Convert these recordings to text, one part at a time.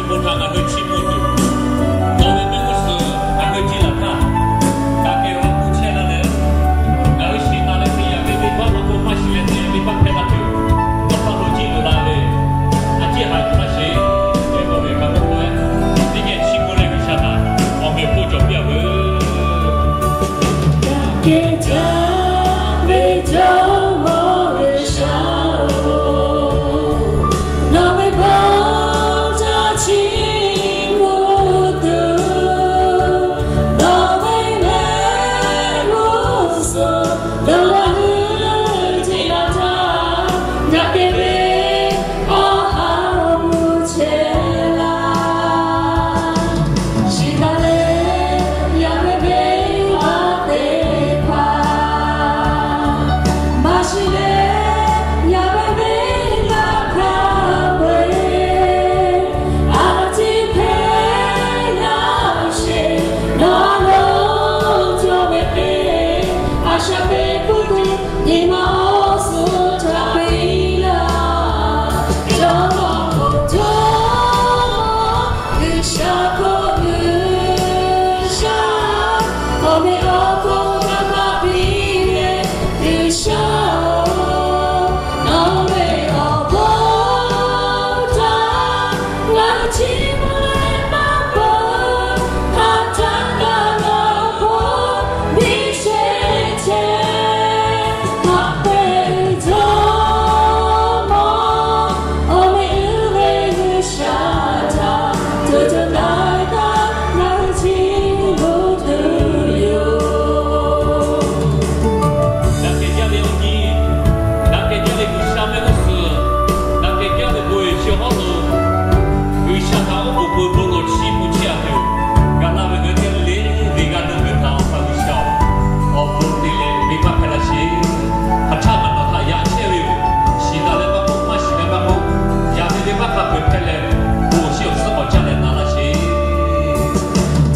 Bon htaꞈ ngaˬ hui chiˇ mvuh tuˬ, nawˬ ve mehˆ g'uˇ suhˍ ngaˬ hui jiˇ laˬ htaˇ, daꞈ kehˬ ve awˬ hk'aw chehˇ laˇ leh, ngaˬ hui shiˍ taˍ leh te yaꞈ ve venˇbaˆ maˇ k'oˆ, maˇ shiˍ leh te yaꞈ ve venˇbaˆ hpehˇ laˇ tuˬ, dawˇ hk'aˇ lo jiˇ loꞈ la ve, a ciˉ haꞈ yuˬ laˇ sheˍ. Ve k'oˆ ve kaꞈ k'oˆ k'o, teˇ geh chiˇ mvuh leh G'uiˬsha htaꞈ awˬ meꞈ awˬ hponˇ cawˬ piˇ-a veuˬ. Daꞈ kehˬ jaˇ ve Jawˇmawˇ G'uiˬsha-oˬ, nawˬ ve bon htaꞈ chiˇ mvuh tuˬ, nawˬ ve mehˆ g'uˇ suhˍ lo ngaˬ hui jiˇ laˬ htaˇ, daꞈ kehˬ ve awˬ ha hpu chehˇ laˇ. Shiˍ taˍ leh yaꞈ ve venˇbaˆ teˇ hpaˍ, maˇ shiˍ leh yaꞈ ve venˇbaˆ hk'a peu-eˬ, a ciˉ hpehˇ laˇ sheˍ. Nawˬ a lo cawˬ ve hk'e, a shaꞈ teꞈ pui tuˬ nyi ma awˬ suhˍ htaꞈ piˇ laˇ. Jawˇmawˇ k'oˆ, Jawˇmawˇ G'uiˬsha k'oˆ, G'uiˬsha, awˬ meꞈ awˬ hponˇ kanˇ paˆ piˇ ve G'uiˬsha-oˬ, nawˬ ve awˬ bon htaꞈ ngaˬ hui chiˇ mvuh leh maˇ peuˬ. Hk'aˬ htaˇ kaꞈ ngaˬ hui hk'oˆ biˇ sheˍ chehˇ. Haꞈ pehnˇ Jawˇmawˇ, awˬ meꞈ uiˍ ve G'uiˬsha htaꞈ co co taiˍ taiˍ ngaˬ hui chiˇ mvuh tuˬ yoˬ. Daꞈ kehˬ jaˇ ve awˬ nyi, daꞈ kehˬ jaˇ ve G'uiˬsha mehˆ g'uˇ suhˍ, daꞈ kehˬ jaˇ ve bon yehˬ chi hawˉ lo, G'uiˬsha htaꞈ awˬ bon bon bon lawˬ chiˇ mvuh chehˇ-a tuˬ, gaˬ la ve ngaˬ hui teˇ g'aˇ le ve g'a dawˇ ve htaꞈ Awˬ pa G'uiˬsha-oˬ, awˬ bon te leh venˇbaˆ hpehˇ laˇ sheˍ. Hk'aˬ htaˇ ngaˬ nawˬ htaꞈ yaꞈ chehˇ ve yoˬ. Shiˍ taˍ leh maˇ k'oˆ, maˇ shiˍ leh maˇ k'oˆ, yaꞈ ve venˇbaˆ hk'a peu-eˬ hpehˇ leh, bon awˬ shinˉ awˬ suhˉ k'awꞈ caˇ leh na laˇ sheˍ.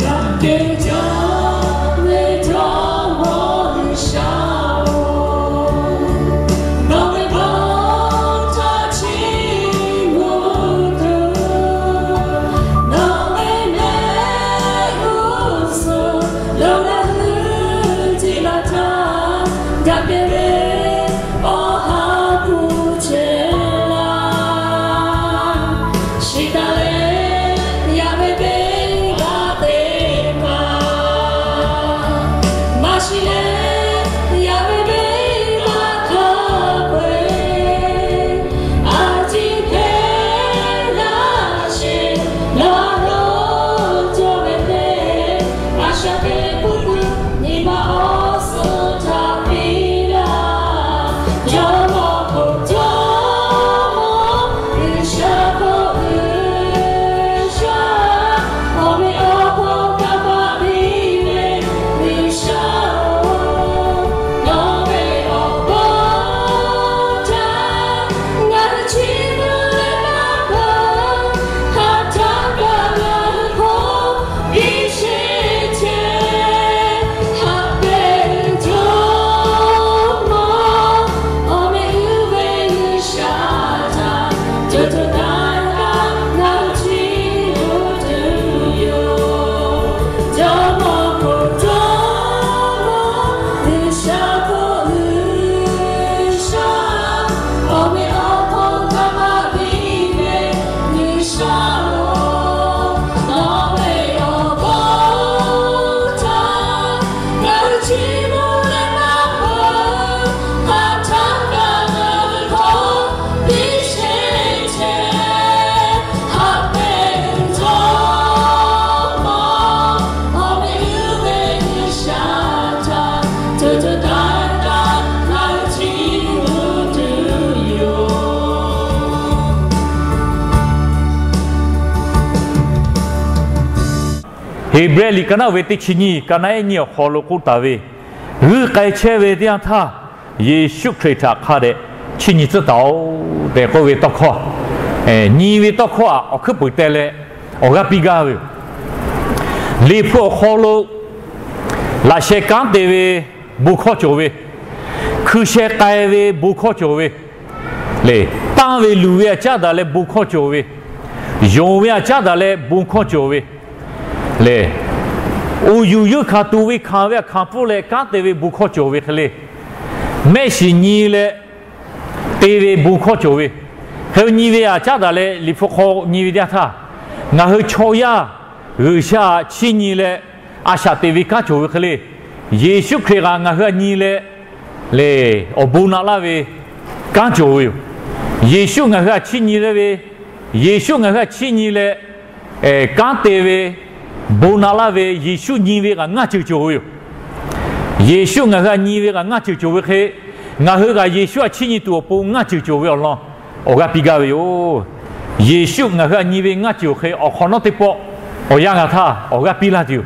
Daꞈ kehˬ jaˇ ve Jawˇmawˇ G'uiˬsha-oˬ, nawˬ ve bon htaꞈ chiˇ mvuh tuˬ, nawˬ ve mehˆ g'uˇ suhˍ lo ngaˬ hui jiˇ laˬ htaˇ, daꞈ kehˬ ve awˬ ha hpu chehˇ laˇ. Shiˍ taˍ leh yaꞈ ve venˇbaˆ teˇ hpaˍ, maˇ shiˍ leh yaꞈ ve venˇbaˆ hk'a peu-eˬ, a ciˉ hpehˇ laˇ sheˍ. Nawˬ a lo cawˬ ve hk'e, a shaꞈ teꞈ pui tuˬ nyi ma awˬ suhˍ htaꞈ piˇ laˇ. Jawˇmawˇ k'oˆ, Jawˇmawˇ G'uiˬsha k'oˆ, G'uiˬsha, awˬ meꞈ awˬ hponˇ kanˇ paˆ piˇ ve G'uiˬsha-oˬ, nawˬ ve awˬ bon htaꞈ ngaˬ hui chiˇ mvuh leh maˇ peuˬ. Hk'aˬ htaˇ kaꞈ ngaˬ hui hk'oˆ biˇ sheˍ chehˇ. Haꞈ pehnˇ Jawˇmawˇ, awˬ meꞈ uiˍ ve G'uiˬsha htaꞈ co co taiˍ taiˍ ngaˬ hui chiˇ mvuh tuˬ yoˬ. Jawˇmawˇ k'oˆ, Jawˇmawˇ G'uiˬsha k'oˆ, G'uiˬsha, awˬ meꞈ awˬ hponˇ kanˇ paˆ piˇ ve G'uiˬsha-oˬ, nawˬ ve awˬ bon htaꞈ ngaˬ hui chiˇ mvuh leh maˇ peuˬ. Hk'aˬ htaˇ kaꞈ ngaˬ hui hk'oˆ biˇ sheˍ chehˇ. Haꞈ pehnˇ Jawˇmawˇ, awˬ meꞈ uiˍ ve G'uiˬsha htaꞈ co co taiˍ taiˍ ngaˬ hui chiˇ mvuh tuˬ yoˬ. Heˍbrehˇ liꞈ ka naˉ ve teˇ chi nyiˇ, ka naˉ ehˉ nyiˇ awˬ hk'aw lo k'oˆ taˍ ve, g'uiˇ k'ai chehˇ ve teˇ yanˇ htaˇ, Yeˍsuˆ Hkriꞈ htaꞈ hk'a dehꞈ chiˇ nyi tcuhˉ taˍ-oꞈ tehꞈ k'oˆ ve tawˇ hkawˇ, nyi ve tawˇ hkawˇ aꞈ awˬ hkuiˉ puiˍ teh leh awˬ g'aˇ piˇ gaˇ ve yoˬ. Liꞈ hpu awˬ hk'aw lo laꞈ sheh kanˉ te ve bon hkawˇ cawˬ ve, hkui sheh k'ai ve bon hkawˇ cawˬ ve, lehˬ tanˇ ve luˬ ve aꞈ caˉ daꞈ leh bon hkawˇ cawˬ ve, Yonˍ ve aꞈ caˉ daꞈ leh bon hkawˇ cawˬ ve le. Uˍ yuˬ yeunˇ hkanˍ tuˬ ve hkanˍ ve aꞈ hkanˍ pfuhˇ leh kanˉ te ve bon hkawˇ cawˬ ve hk'e le. Mehˆ shiˍ nyi leh te ve bon hkawˇ cawˬ ve, hk'e nyi ve aꞈ caˉ daꞈ leh Liꞈ hpu hk'aw nyi ve teˇ yanˇ htaˇ, ngaˬ hui chaw yaˇ G'uiˬsha chiˇ nyi leh a shaꞈ teꞈ ve kanˉ cawˬ ve hk'e le. Yeˍsuˆ Hkriꞈ kaꞈ ngaˬ hui htaꞈ nyi leh le, awˬ bon naꞈ laˇ ve kanˉ cawˬ ve yoˬ. Yeˍsuˆ ngaˬ hui htaꞈ chiˇ nyi leh ve, Yeˍsuˆ ngaˬ hui htaꞈ chiˇ nyi leh kanˉ te ve, bon naꞈ laˇ ve Yeˍsuˆ nyi ve kaꞈ ngaˇ ceuˬ cawˬ ve yoˬ. Yeˍsuˆ ngaˬ hui htaꞈ nyi ve kaꞈ ngaˇ ceuˬ cawˬ ve hk'e, ngaˬ hui kaꞈ Yeˍsuˆ htaꞈ chiˇ nyi tuˬ awˬ pon ngaˇ ceuˬ cawˬ ve awˬ lawn awˬ g'aˇ piˇ gaˇ ve yoˬ. Yeˍsuˆ ngaˬ hui htaꞈ nyi ve ngaˇ ceuˬ awˬ hk'e awˬ hk'awꞈ nawˉ teˇ pawˆ awˬ yanˇ g'a htaˇ awˬ g'aˇ piˇ laˇ tuˬ yoˬ.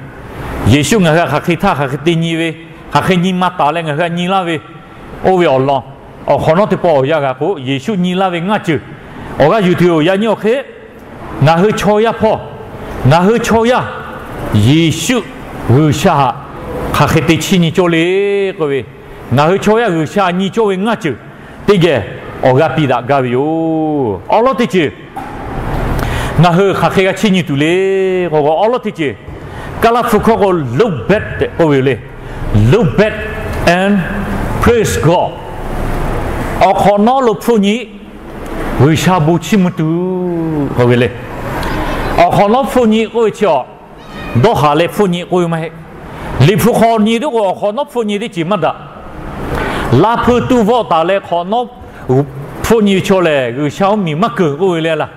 Yeˍsuˆ ngaˬ hui htaꞈ hk'aˬ hk'e htaˇ hk'aˬ hk'e te nyi ve, hk'aˬ hk'e nyi ma taˍ leh ngaˬ hui htaꞈ nyi laˇ ve, oˇ ve awˬ lawn awˬ hk'awꞈ nawˉ teˇ pawˆ awˬ yanˇ g'a k'o, Yeˍsuˆ nyi laˇ ve ngaˇ ceuˬ awˬ g'aˇ yuˬ tuˬ yoˬ. Yaꞈ nyi awˬ hk'e ngaˬ hui chaw yaˇ hpawˇ, ngaˬ hui chaw yaˇ Yeˍsuˆ G'uiˬsha htaꞈ hk'aˬ hk'e te chiˇ nyi cawˇ le k'oˆ ve, ngaˬ hui chaw yaˇ G'uiˬsha nyi cawˇ ve ngaˇ ceuˬ teˇ geh awˬ g'aˇ piˇ daꞈ gaˇ ve yoˬ. Awˉ lawˉ teˇ ceuˬ ngaˬ hui hk'aˬ hk'e g'a chiˇ nyi tuˬ le k'o, awˉ lawˉ teˇ ceuˬ Kaˇlaˇ hpu hkawˇ k'o, look back tehꞈ k'oˆ ve yoˬ le. Look back and praise God. Awˬ hk'awꞈ nawˉ lo hpfuhˆ nyi, G'uiˬsha bon chiˇ mvuh tuˬ k'oˆ ve le. Awˬ hk'awꞈ nawˉ hpfuhˆ nyi k'oˆ ve chi awˬ dawˇ haˍ leh hpfuhˆ nyi k'oˆ ve maˇ heˆ. Liꞈ hpu hk'aw nyi teˇ k'o, awˬ hk'awꞈ nawˉ hpfuhˆ nyi teˇ ceuˬ maˇ daꞈ. Laˇ hpeuˇ tuˇ vawˆ taˍ leh hk'awꞈ nawˉ hpfuhˆ nyi ve chaw lehˬ, G'uiˬsha oˇ miˬ maˇ keunˍ k'oˆ ve le laˇ.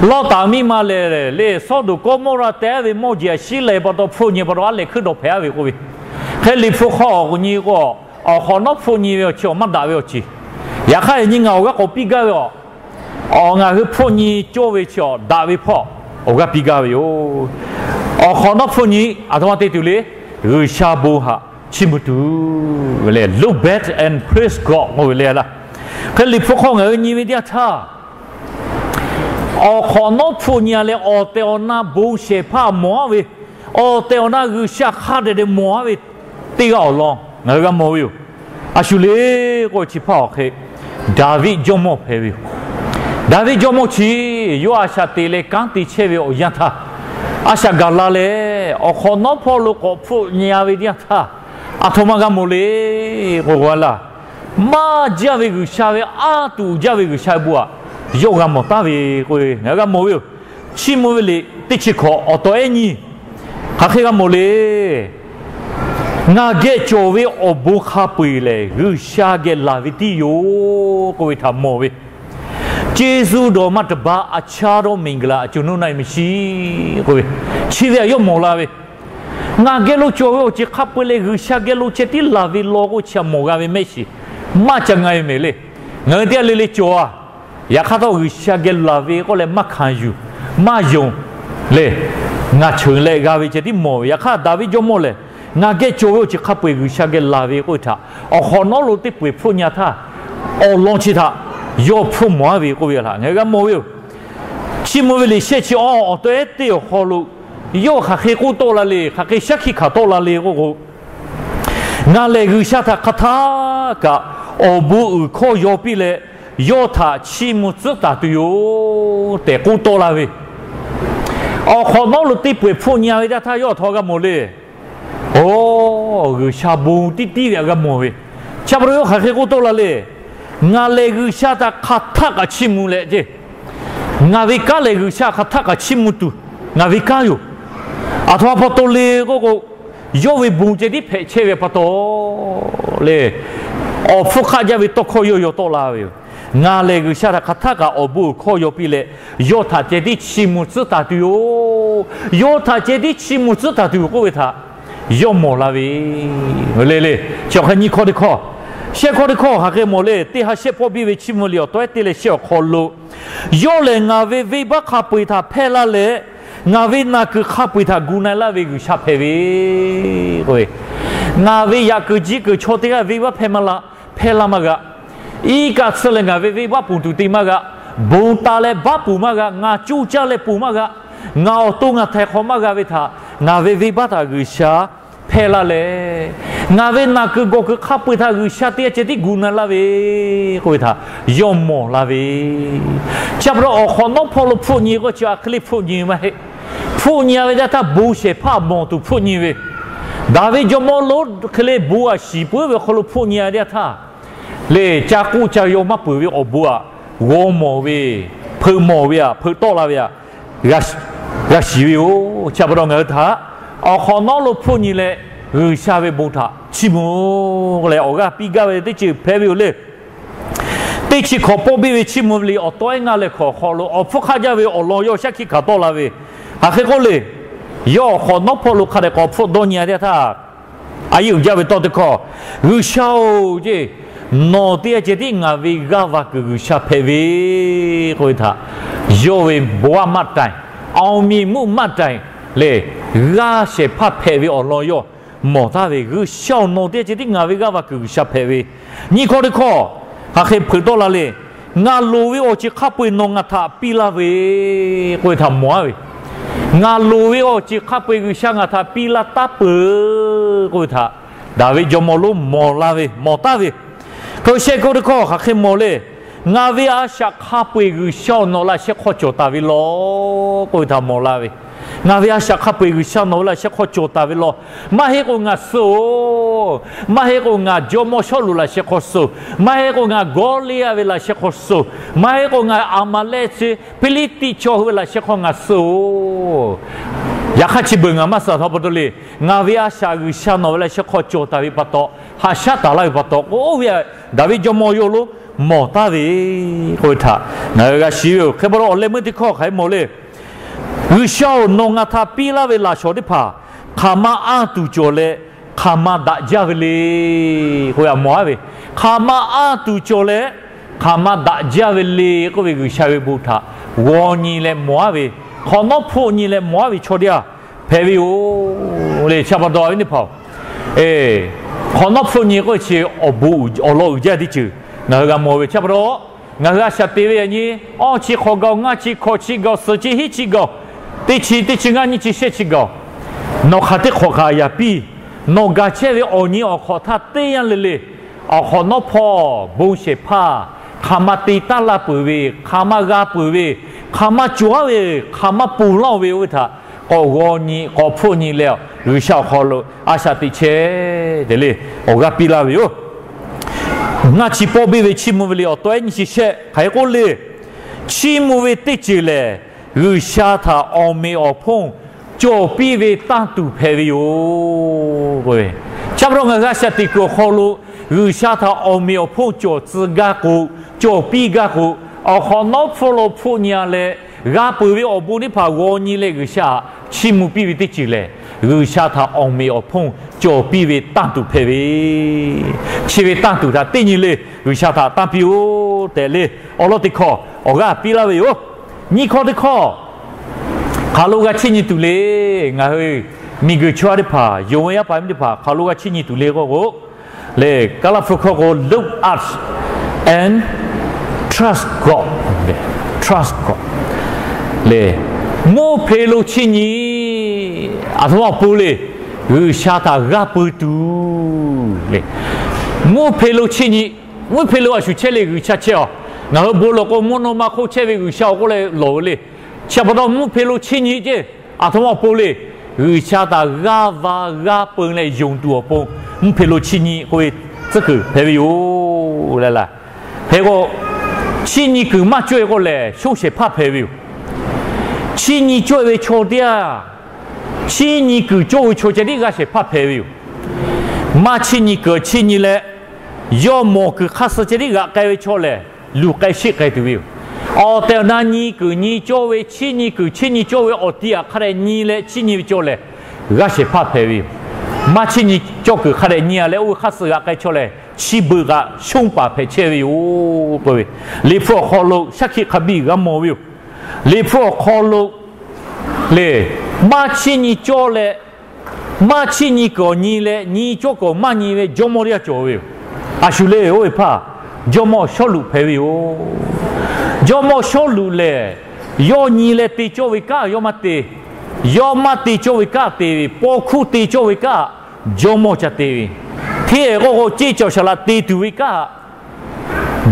Lawˇtaˍ miˇ ma lehˬ le, Sawˉdonˍ Kawˇmawˇraˇ te ve mawˇ jeˬ aꞈ shiˉ leh pa taw hpfuhˆ nyi pa taw, aˉ lehˬ hkuiˉ dawˬ hpehꞈ a ve k'oˆ ve. Hk'e Liꞈ hpu hk'aw awˬ nyi k'o, awˬ hk'awꞈ nawˉ hpfuhˆ nyi ve awˬ chi awˬ maˇ daꞈ ve awˬ ceuˬ. Yaꞈ hk'aˇ yaꞈ nyi ngaˬ awˬ g'aˇ k'awꞈ piˇ gaˇ ve awˬ, awˬ ngaˬ hui hpfuhˆ nyi cawˇ ve chi awˬ daꞈ ve hpawˇ awˬ g'aˇ piˇ gaˇ ve yoˬ. Awˬ hk'awꞈ nawˉ hpfuhˆ nyi aˬ htoꞈ ma te tuˬ le, G'uiˬsha bon htaꞈ chiˇ mvuh tuˬ ve le. Look back and praise God k'oˆ ve le laˇ. Hk'e Liꞈ hpu hk'aw ngaˬ hui nyi ve teˇ yanˇ htaˇ, awˬ hk'awꞈ nawˉ hpfuhˆ nyi a leh awˬ tehˬ awˬ na bon shehˍ hpaˇ mawˬ a ve, awˬ tehˬ awˬ na G'uiˬsha hk'a dehꞈ dehꞈ mawˬ a ve teˇ g'aˇ awˬ lawn ngaˬ hui g'a mawˬ ve yoˬ. A shu le k'o, chi hpaˇ awˬ hk'e Daˍviˆ jawˇmawˇ hpehꞈ ve yoˬ. Daˍviˆ jawˇmawˇ chi yawˇ a shaꞈ teꞈ leh kanˉ te chehˇ ve awˬ yanˇ htaˇ, a shaꞈ gaˬ la leh awˬ hk'awꞈ nawˉ hpawˇ lo k'awꞈ hpfuhˆ nyi a ve teˇ yanˇ htaˇ, aˬ htoꞈ ma g'a mawˬ le k'o, a laˇ, maˇ jaˇ ve G'uiˬsha ve, aˉ tuˬ jaˇ ve G'uiˬsha bon htaꞈ yawˇ g'a mawˬ taˉ ve k'o, ngaˬ hui g'a mawˬ ve yoˬ. Chiˇ mvuh ve liꞈ teˇ chi hkawꞈ awˬ tawˬ ehˉ nyi hk'aˬ hk'e g'a mawˬ le. Ngaˬ geh cawˬ ve awˬ bon hk'a peu-eˬ lehˬ, G'uiˬsha geh laˬ ve tiˉ yoˬ k'oˆ ve htaꞈ mawˬ ve, Jeˇsuˆ dawˬ ma taˍ ba a chaˇ dawˇ miˬguiˬ laꞈ a co nuˇ na e miˬ shiˍ k'oˆ ve, chi ve htaꞈ yawˇ mawˬ la ve. Ngaˬ geh lo cawˬ ve awˬ ceuˬ hk'a peu-eˬ lehˬ, G'uiˬsha geh lo ceh tiˉ laˬ ve law k'o, chi htaꞈ mawˬ g'a ve mehˆ shiˍ maˇ ca nga ve mehˍ le. Ngaˬ hui teˇ g'aˇ le le cawˬ a, yaꞈ hk'aˇ htawˇ G'uiˬsha geh laˬ ve k'oˆ leh maˇ hkanˍ yuˬ, maˇ yonˍ le. Ngaˬ cheuˬ leh g'a ve ceh tiˉ mawˬ ve. Yaꞈ hk'aˇ Daˍviˆ jawˇmawˇ lehˬ, ngaˬ geh cawˬ ve awˬ ceuˬ hk'a peu-eˬ G'uiˬsha geh laˬ ve k'oˆ ve htaꞈ awˬ hk'awꞈ nawˉ lo teˇ peu-eˬ hpfuhˆ nyi a htaˇ, awˬ lawn chi htaꞈ yawˇ hpfuhˆ mawˬ a ve k'oˆ ve htaꞈ ngaˬ hui g'a mawˬ ve yoˬ. Chiˇ mvuh ve liꞈ shehˆ chi awˬ awˬ tawˆ ehˉ teˇ awˬ hk'aw lo yawˇ hk'aˬ hk'e k'oˆ tawˆ la le, hk'aˬ hk'e shaˉ hkiˆ hkanˍ tawˆ la le k'oˆ k'o, Ngaˬ lehˬ G'uiˬsha htaꞈ hk'aˬ htaˇ kaꞈ awˬ bon uiˍ hkawˇ yaw piˇ leh, yawˇ htaꞈ chiˇ mvuh tcuhˉ taˍ tuˬ yoˬ tehꞈ k'oˆ tawˆ la ve. Awˬ hk'awꞈ nawˉ lo teˇ peu-eˬ hpfuhˆ nyi a ve teˇ htaˇ yawˇ a htoꞈ ma g'a mawˬ le. Oˬ, G'uiˬsha bon tiˉ tiˉ ve htaꞈ g'a mawˬ ve. Chi pa taw yawˇ hk'aˬ hk'e k'oˆ tawˆ la le. Ngaˬ lehˬ G'uiˬsha htaꞈ hk'aˬ htaˇ kaꞈ chiˇ mvuh leh ce, ngaˬ ve kanˉ lehˬ G'uiˬsha hk'aˬ htaˇ kaꞈ chiˇ mvuh tuˬ ngaˬ ve kanˉ yoˬ. Aˬ htoꞈ ma pa taw le k'oˆ k'o, yawˇ ve bon ceh tiˉ hpehꞈ chehˇ ve pa taw le, awˬ hpfuhˇ hk'aˆ jaˇ ve tawˇ hkawˇ yawˇ yaw tawˆ la ve yoˬ. Ngaˬ lehˬ G'uiˬsha htaꞈ hk'aˬ htaˇ kaꞈ awˬ bon uiˍ hkawˇ yaw piˇ leh, yawˇ htaꞈ ceh tiˉ chiˇ mvuh tcuhˉ taˍ tuˬ yoˬ. Yawˇ htaꞈ ceh tiˉ chiˇ mvuh tcuhˉ taˍ tuˬ yoˬ k'oˆ ve htaꞈ yawˇ mawˬ la ve le le. Chi awˬ hk'e nyiˇ hkawˇ teˇ hkawˇ, shehˆ hkawˇ teˇ hkawˇ hk'aˬ hk'e mawˬ le. Teˇ ha shehˆ pawˆ biˇ ve Chiˇ mvuh liꞈ awˬ tawˆ ehˉ teˇ leh shehˆ awˬ hk'aw lo, yawˇ lehˬ ngaˬ ve venˇbaˆ hk'a peu-eˬ htaꞈ hpehˇ laˇ leh, ngaˬ ve naˬ kuiˬ hk'a peu-eˬ htaꞈ gu na-e laˇ ve G'uiˬsha hpehꞈ ve k'o, ngaˬ ve yaꞈ kuiˬ jiˇ kuiˬ chaw teˇ g'aˇ venˇbaˆ hpehˇ maˇ laˇ, hpehˇ laˇ maˇ g'a. Iˉ kaˆ tsuhˇ leh ngaˬ ve venˇbaˆ ponˬ tuˬ te maˇ g'a. Bon taˍ leh baˆ ponˬ maˇ g'a. Ngaˬ coˇ caˇ leh ponˬ maˇ g'a. Ngaˬ awˬ to ngaˬ htaiˍ hk'awꞈ maˇ g'a ve htaꞈ ngaˬ ve venˇbaˆ htaꞈ G'uiˬsha hpehˇ laˇ leh, ngaˬ ve naˬ kuiˬ gawˬ kuiˬ hk'a peu-eˬ htaꞈ G'uiˬsha teˇ g'aˇ ceh tiˉ gu na laˇ ve k'oˆ ve htaꞈ yawˇ mawˬ la ve. Chi pa taw awˬ hk'awꞈ nawˉ hpawˇ lo hpfuhˆ nyi k'o, chi aˬ hk'e le hpfuhˆ nyi ve maˇ heˆ. Hpfuhˆ nyi-a ve teˇ yanˇ htaˇ bon shehˍ hpaˇ mawˬ tuˬ hpfuhˆ nyi ve, Daˍviˆ jawˇmawˇ lonˉ hk'e le bon a shiˍ puiˉ ve awˬ hk'aw lo hpfuhˆ nyi-a ve teˇ yanˇ htaˇ, lehˬ ca k'oˆ ca yaw maˇ peuˬ ve awˬ bon aꞈ g'aw mawˬ ve, hpeuꞈ mawˬ ve aꞈ, hpeuꞈ tawˆ la ve aꞈ g'a shiˍ ve yoˬ. Chi pa taw ngaˬ hui htaꞈ awˬ hk'awꞈ nawˉ lo hpfuhˆ nyi leh G'uiˬsha ve bon htaꞈ chiˇ mvuh leh awˬ g'aˇ piˇ gaˇ ve teˇ ceuˬ hpehꞈ ve yoˬ le. Teˇ chi hkawꞈ pawˆ biˇ ve chiˇ mvuh ve liꞈ awˬ taw ehˉ ngaˇ leh hkawꞈ awˬ hk'aw lo awˬ hpfuhˇ hk'aˆ jaˇ ve awˬ lawn yawˇ shaˉ hkiˆ hkanˍ tawˆ la ve, aˬ hk'e k'oˆ le. Yawˇ awˬ hk'awꞈ nawˉ hpawˇ lo hk'a dehꞈ k'awꞈ hpfuhˆ dawˇ nyi-a teˇ yanˇ htaˇ, a yehˬ uiˍ jaˇ ve tawˇ teˇ hkawˇ, G'uiˬsha-oˬ ceˇ, nawˬ teˇ g'aˇ ceh tiˉ ngaˬ ve g'aˇ va kuiˬ G'uiˬsha hpehꞈ ve k'oˆ ve htaꞈ yawˇ ve bon aˉ maˇ taiˍ, awˬ miˬ mvuhˇ maˇ taiˍ lehˬ, g'aˇ shehˍ hpaˇ hpehꞈ ve awˬ lawn yawˇ mawˬ taˍ ve, G'uiˬsha-oˬ, nawˬ teˇ g'aˇ ceh tiˉ ngaˬ ve g'aˇ va kuiˬ G'uiˬsha hpehꞈ ve. Nyiˇ hkawˇ teˇ hkawˇ hk'aˬ hk'e hpeuꞈ tawˆ la le. Ngaˬ loˍ ve awˬ ceuˬ hk'a peu-eˬ nawˬ ngaˬ htaꞈ piˇ laˇ ve k'oˆ ve htaꞈ mawˬ-a ve. Ngaˬ loˍ ve awˬ ceuˬ hk'a peu-eˬ G'uiˬsha ngaˬ htaꞈ piˇ laˇ taˉ peuˬ k'oˆ ve htaꞈ Daˍviˆ jawˇmawˇ lonˉ mawˬ la ve, mawˬ taˍ ve. Hk'e shehˆ k'oˆ teˇ hkawˇ hk'aˬ hk'e mawˬ le. Ngaˬ ve a shaꞈ hk'a peu-eˬ G'uiˬsha-oˬ, nawˬ laꞈ sheh hk'aw cawˬ taˍ ve law k'oˆ ve htaꞈ mawˬ la ve. Ngaˬ ve a shaꞈ hk'a peu-eˬ G'uiˬsha nawˬ ve laꞈ sheh hk'aw cawˬ taˍ ve law. Maˇ heˆ k'o ngaˬ suh-oˬ, maˇ heˆ k'o ngaˬ jawˇmawˇ Sawˉluꞈ laꞈ sheh hk'aw suh-oˬ, maˇ heˆ k'o ngaˬ Gawˇliˇyaꞈ ve laꞈ sheh hk'aw suh-oˬ, maˇ heˆ k'o ngaˬ Aˍmaˍlehˆ chi Hpiˇliˇtiˆ chaw hui ve laꞈ sheh hk'aw ngaˬ suh-oˬ. Yaꞈ hk'aˇ chi beuꞈ ngaˬ maˇ suh htaꞈ pa taw le. Ngaˬ ve a shaꞈ G'uiˬsha nawˬ ve laꞈ sheh hk'aw cawˬ taˍ ve pa taw, haꞈ shaˉ taˍ laˇ ve pa taw k'oˆ ve, Daˍviˆ jawˇmawˇ yawˇ lonˉ mawˬ taˍ ve k'oˆ ve htaꞈ ngaˬ hui g'a shiˍ ve yoˬ. Hk'e pa taw awˬ leh meuˇ teˇ hkawˇ hk'aˬ hk'e mawˬ le. G'uiˬsha-oˬ, nawˬ ngaˬ htaꞈ piˇ laˇ ve laꞈ shawnˍ teˇ hpaˍ hk'aˬ ma anˇ tuˬ cawˬ leh hk'aˬ ma daꞈ jaˇ ve le k'oˆ ve htaꞈ mawˬ-a ve. Hk'aˬ ma anˇ tuˬ cawˬ leh hk'aˬ ma daꞈ jaˇ ve le k'oˆ ve G'uiˬsha ve bon htaꞈ g'aw nyi leh mawˬ-a ve, hk'awꞈ nawˉ hpfuhˆ nyi leh mawˬ-a ve chaw teˇ g'aˇ hpehꞈ ve yoˬ le. Chi pa taw a viˉ teˇ hpaˍ-oˬ, hk'awꞈ nawˉ hpfuhˆ nyi k'oˆ ve chi awˬ bon awˬ lawn uiˍ jaˇ teˇ ceuˬ ngaˬ hui g'a mawˬ ve. Chi pa taw ngaˬ hui a shaꞈ teꞈ ve yaꞈ nyi, awˇ chi hk'awꞈ gaˬ-oˬ, ngaˇ chi hkawꞈ chi gaˬ-oˬ, suhˍ chi hiˉ chi gaˬ-oˬ, teˇ chi teˇ chi ngaˇ nyiˇ chi shehˆ chi gaˬ-oˬ, nawˬ hk'aˬ teˇ hk'awꞈ kaꞈ yaꞈ piˇ. Nawˬ gaˬ chehˇ ve awˬ nyi awˬ hk'awꞈ htaˇ teˇ yanˇ le le, awˬ hk'awꞈ nawˉ hpawˇ bon shehˍ hpaˇ hk'aˬ ma te taˉ la peuˬ ve, hk'aˬ ma g'a peuˬ ve, hk'aˬ ma cawˬ-a ve, hk'aˬ ma ponˬ laˇ-oˬ ve oˇ ve htaꞈ k'awꞈ g'aw nyi, k'awꞈ hpfuhˆ nyi leh, G'uiˬsha awˬ hk'aw lo a shaꞈ teꞈ chehˇ tehꞈ le, awˬ g'aˇ piˇ laˇ ve yoˬ. Ngaˇ chi pawˆ biˇ ve chiˇ mvuh ve liꞈ awˬ taw ehˉ nyiˇ chi shehˆ hk'aˬ hk'e k'oˆ le. Chiˇ mvuh ve teˇ ceuˬ lehˬ, G'uiˬsha htaꞈ awˬ meꞈ awˬ hponˇ cawˬ piˇ ve tanˇ tuˬ hpehꞈ ve yoˬ. Chi pa taw ngaˬ hui a shaꞈ teꞈ kuiˬ awˬ hk'aw lo G'uiˬsha htaꞈ awˬ meꞈ awˬ hponˇ cawˬ tcuh gaˇ k'o, cawˬ piˇ gaˇ k'o, awˬ hk'awꞈ nawˉ hpfuhˆ lo hpfuhˆ nyi-a leh, g'a peuˬ ve awˬ bon teˇ hpaˍ g'aw nyi leh G'uiˬsha chiˇ mvuh piˇ ve teˇ ceuˬ lehˬ, G'uiˬsha htaꞈ awˬ meꞈ awˬ hponˇ cawˬ piˇ ve tanˇ tuˬ hpehꞈ ve, chi ve tanˇ tuˬ htaꞈ teˇ nyi le G'uiˬsha htaꞈ tanˇ piˇ-oˆ tehꞈ le, awˬ lawn teˇ hkawˇ awˬ g'aˇ piˇ laˇ ve yoˬ. Nyiˇ hkawˇ teˇ hkawˇ, hk'aˬ lo g'a chiˇ nyi tuˬ le. Ngaˬ hui miˬguiˬ chaw teˇ hpaˍ, yonˍ ve yaˇ paˍ miˇ teˇ hpaˍ hk'aˬ lo g'a chiˇ nyi tuˬ le k'oˆ k'o, le Kaˍlaˍhpu hkawˇ k'o, look at and trust God, trust God le, mvuhˇ hpeꞈ lo chiˇ nyi. Aˬ htoꞈ ma awˬ pon le, G'uiˬsha htaꞈ g'aˇ peu tuˬ le. Mvuhˇ hpeꞈ lo chiˇ nyi. Mvuhˇ hpeꞈ lo a shu chehˇ le, G'uiˬsha chehˇ-aˬ. Ngaˬ hui bon lawˬ k'o mvuhˇ naw ma hk'oˆ chehˇ ve G'uiˬsha awˬ k'oˆ leh lawˬ ve le. Chi pa taw mvuhˇ hpeꞈ lo chiˇ nyi ceˇ. Aˬ htoꞈ ma awˬ pon le, G'uiˬsha htaꞈ g'aˇ va g'aˇ peu leh yonˍ tuˬ awˬ pon mvuhˇ hpeꞈ lo chiˇ nyi k'oˆ ve tcuhˉ kuiˬ hpehꞈ ve yoˬ le laˇ. Hk'e k'o, chiˇ nyi kuiˬ maˇ cawˇ-e k'o lehˬ, shoˉ shehˍ hpaˇ hpehꞈ ve yoˬ. Chiˇ nyi cawˇ-e ve chaw teˇ g'aˇ, chiˇ nyi kuiˬ cawˇ ve chaw ceh tiˉ g'aˇ shehˍ hpaˇ hpehꞈ ve yoˬ. Maˇ chiˇ nyi kuiˬ chiˇ nyi leh, yawˇ mawˬ kuiˬ hk'aˇ suh ceh tiˉ g'aꞈ k'ai ve chaw lehˬ, luˬ k'ai sheˆ k'ai tuˬ ve yoˬ. Awˬ tehˬ awˬ na nyi kuiˬ nyi cawˇ ve, chiˇ nyi kuiˬ chiˇ nyi cawˇ ve awˬ ti aꞈ hk'a dehꞈ nyi leh chiˇ nyi ve chaw lehˬ, g'aˇ shehˍ hpaˇ hpehꞈ ve yoˬ. Maˇ chiˇ nyi cawˇ kuiˬ hk'a dehꞈ nyi-a leh oˇ ve hk'aˇ suh g'aꞈ k'ai chaw lehˬ, chi beuꞈ kaꞈ shonˇ paˍ hpehꞈ chehˇ ve yoˬ k'oˆ ve, Liꞈ hpu awˬ hk'aw lo shaˉ hkiˆ hk'a biˇ g'a mawˬ ve yoˬ. Liꞈ hpu awˬ hk'aw lo le, maˇ chiˇ nyi cawˇ leh, maˇ chiˇ nyi kuiˬ awˬ nyi leh nyi cawˇ kuiˬ awˬ maˇ nyi ve jawˇmawˇ teˇ g'aˇ cawˬ ve yoˬ. A shu le, oˇ ve hpaˇ jawˇmawˇ Sawˉluꞈ hpehꞈ ve yoˬ. Jawˇmawˇ Sawˉluꞈ lehˬ, yawˇ nyi leh te cawˇ ve kanˉ yawˇ maˇ te. Yawˇ maˇ te cawˇ ve kanˉ te ve, paw hkuˇ te cawˇ ve kanˉ jawˇmawˇ ca te ve. Hteˇ k'oˆ k'o, ceˇ cawˬ shaˍ laꞈ te tuˬ ve kanˉ,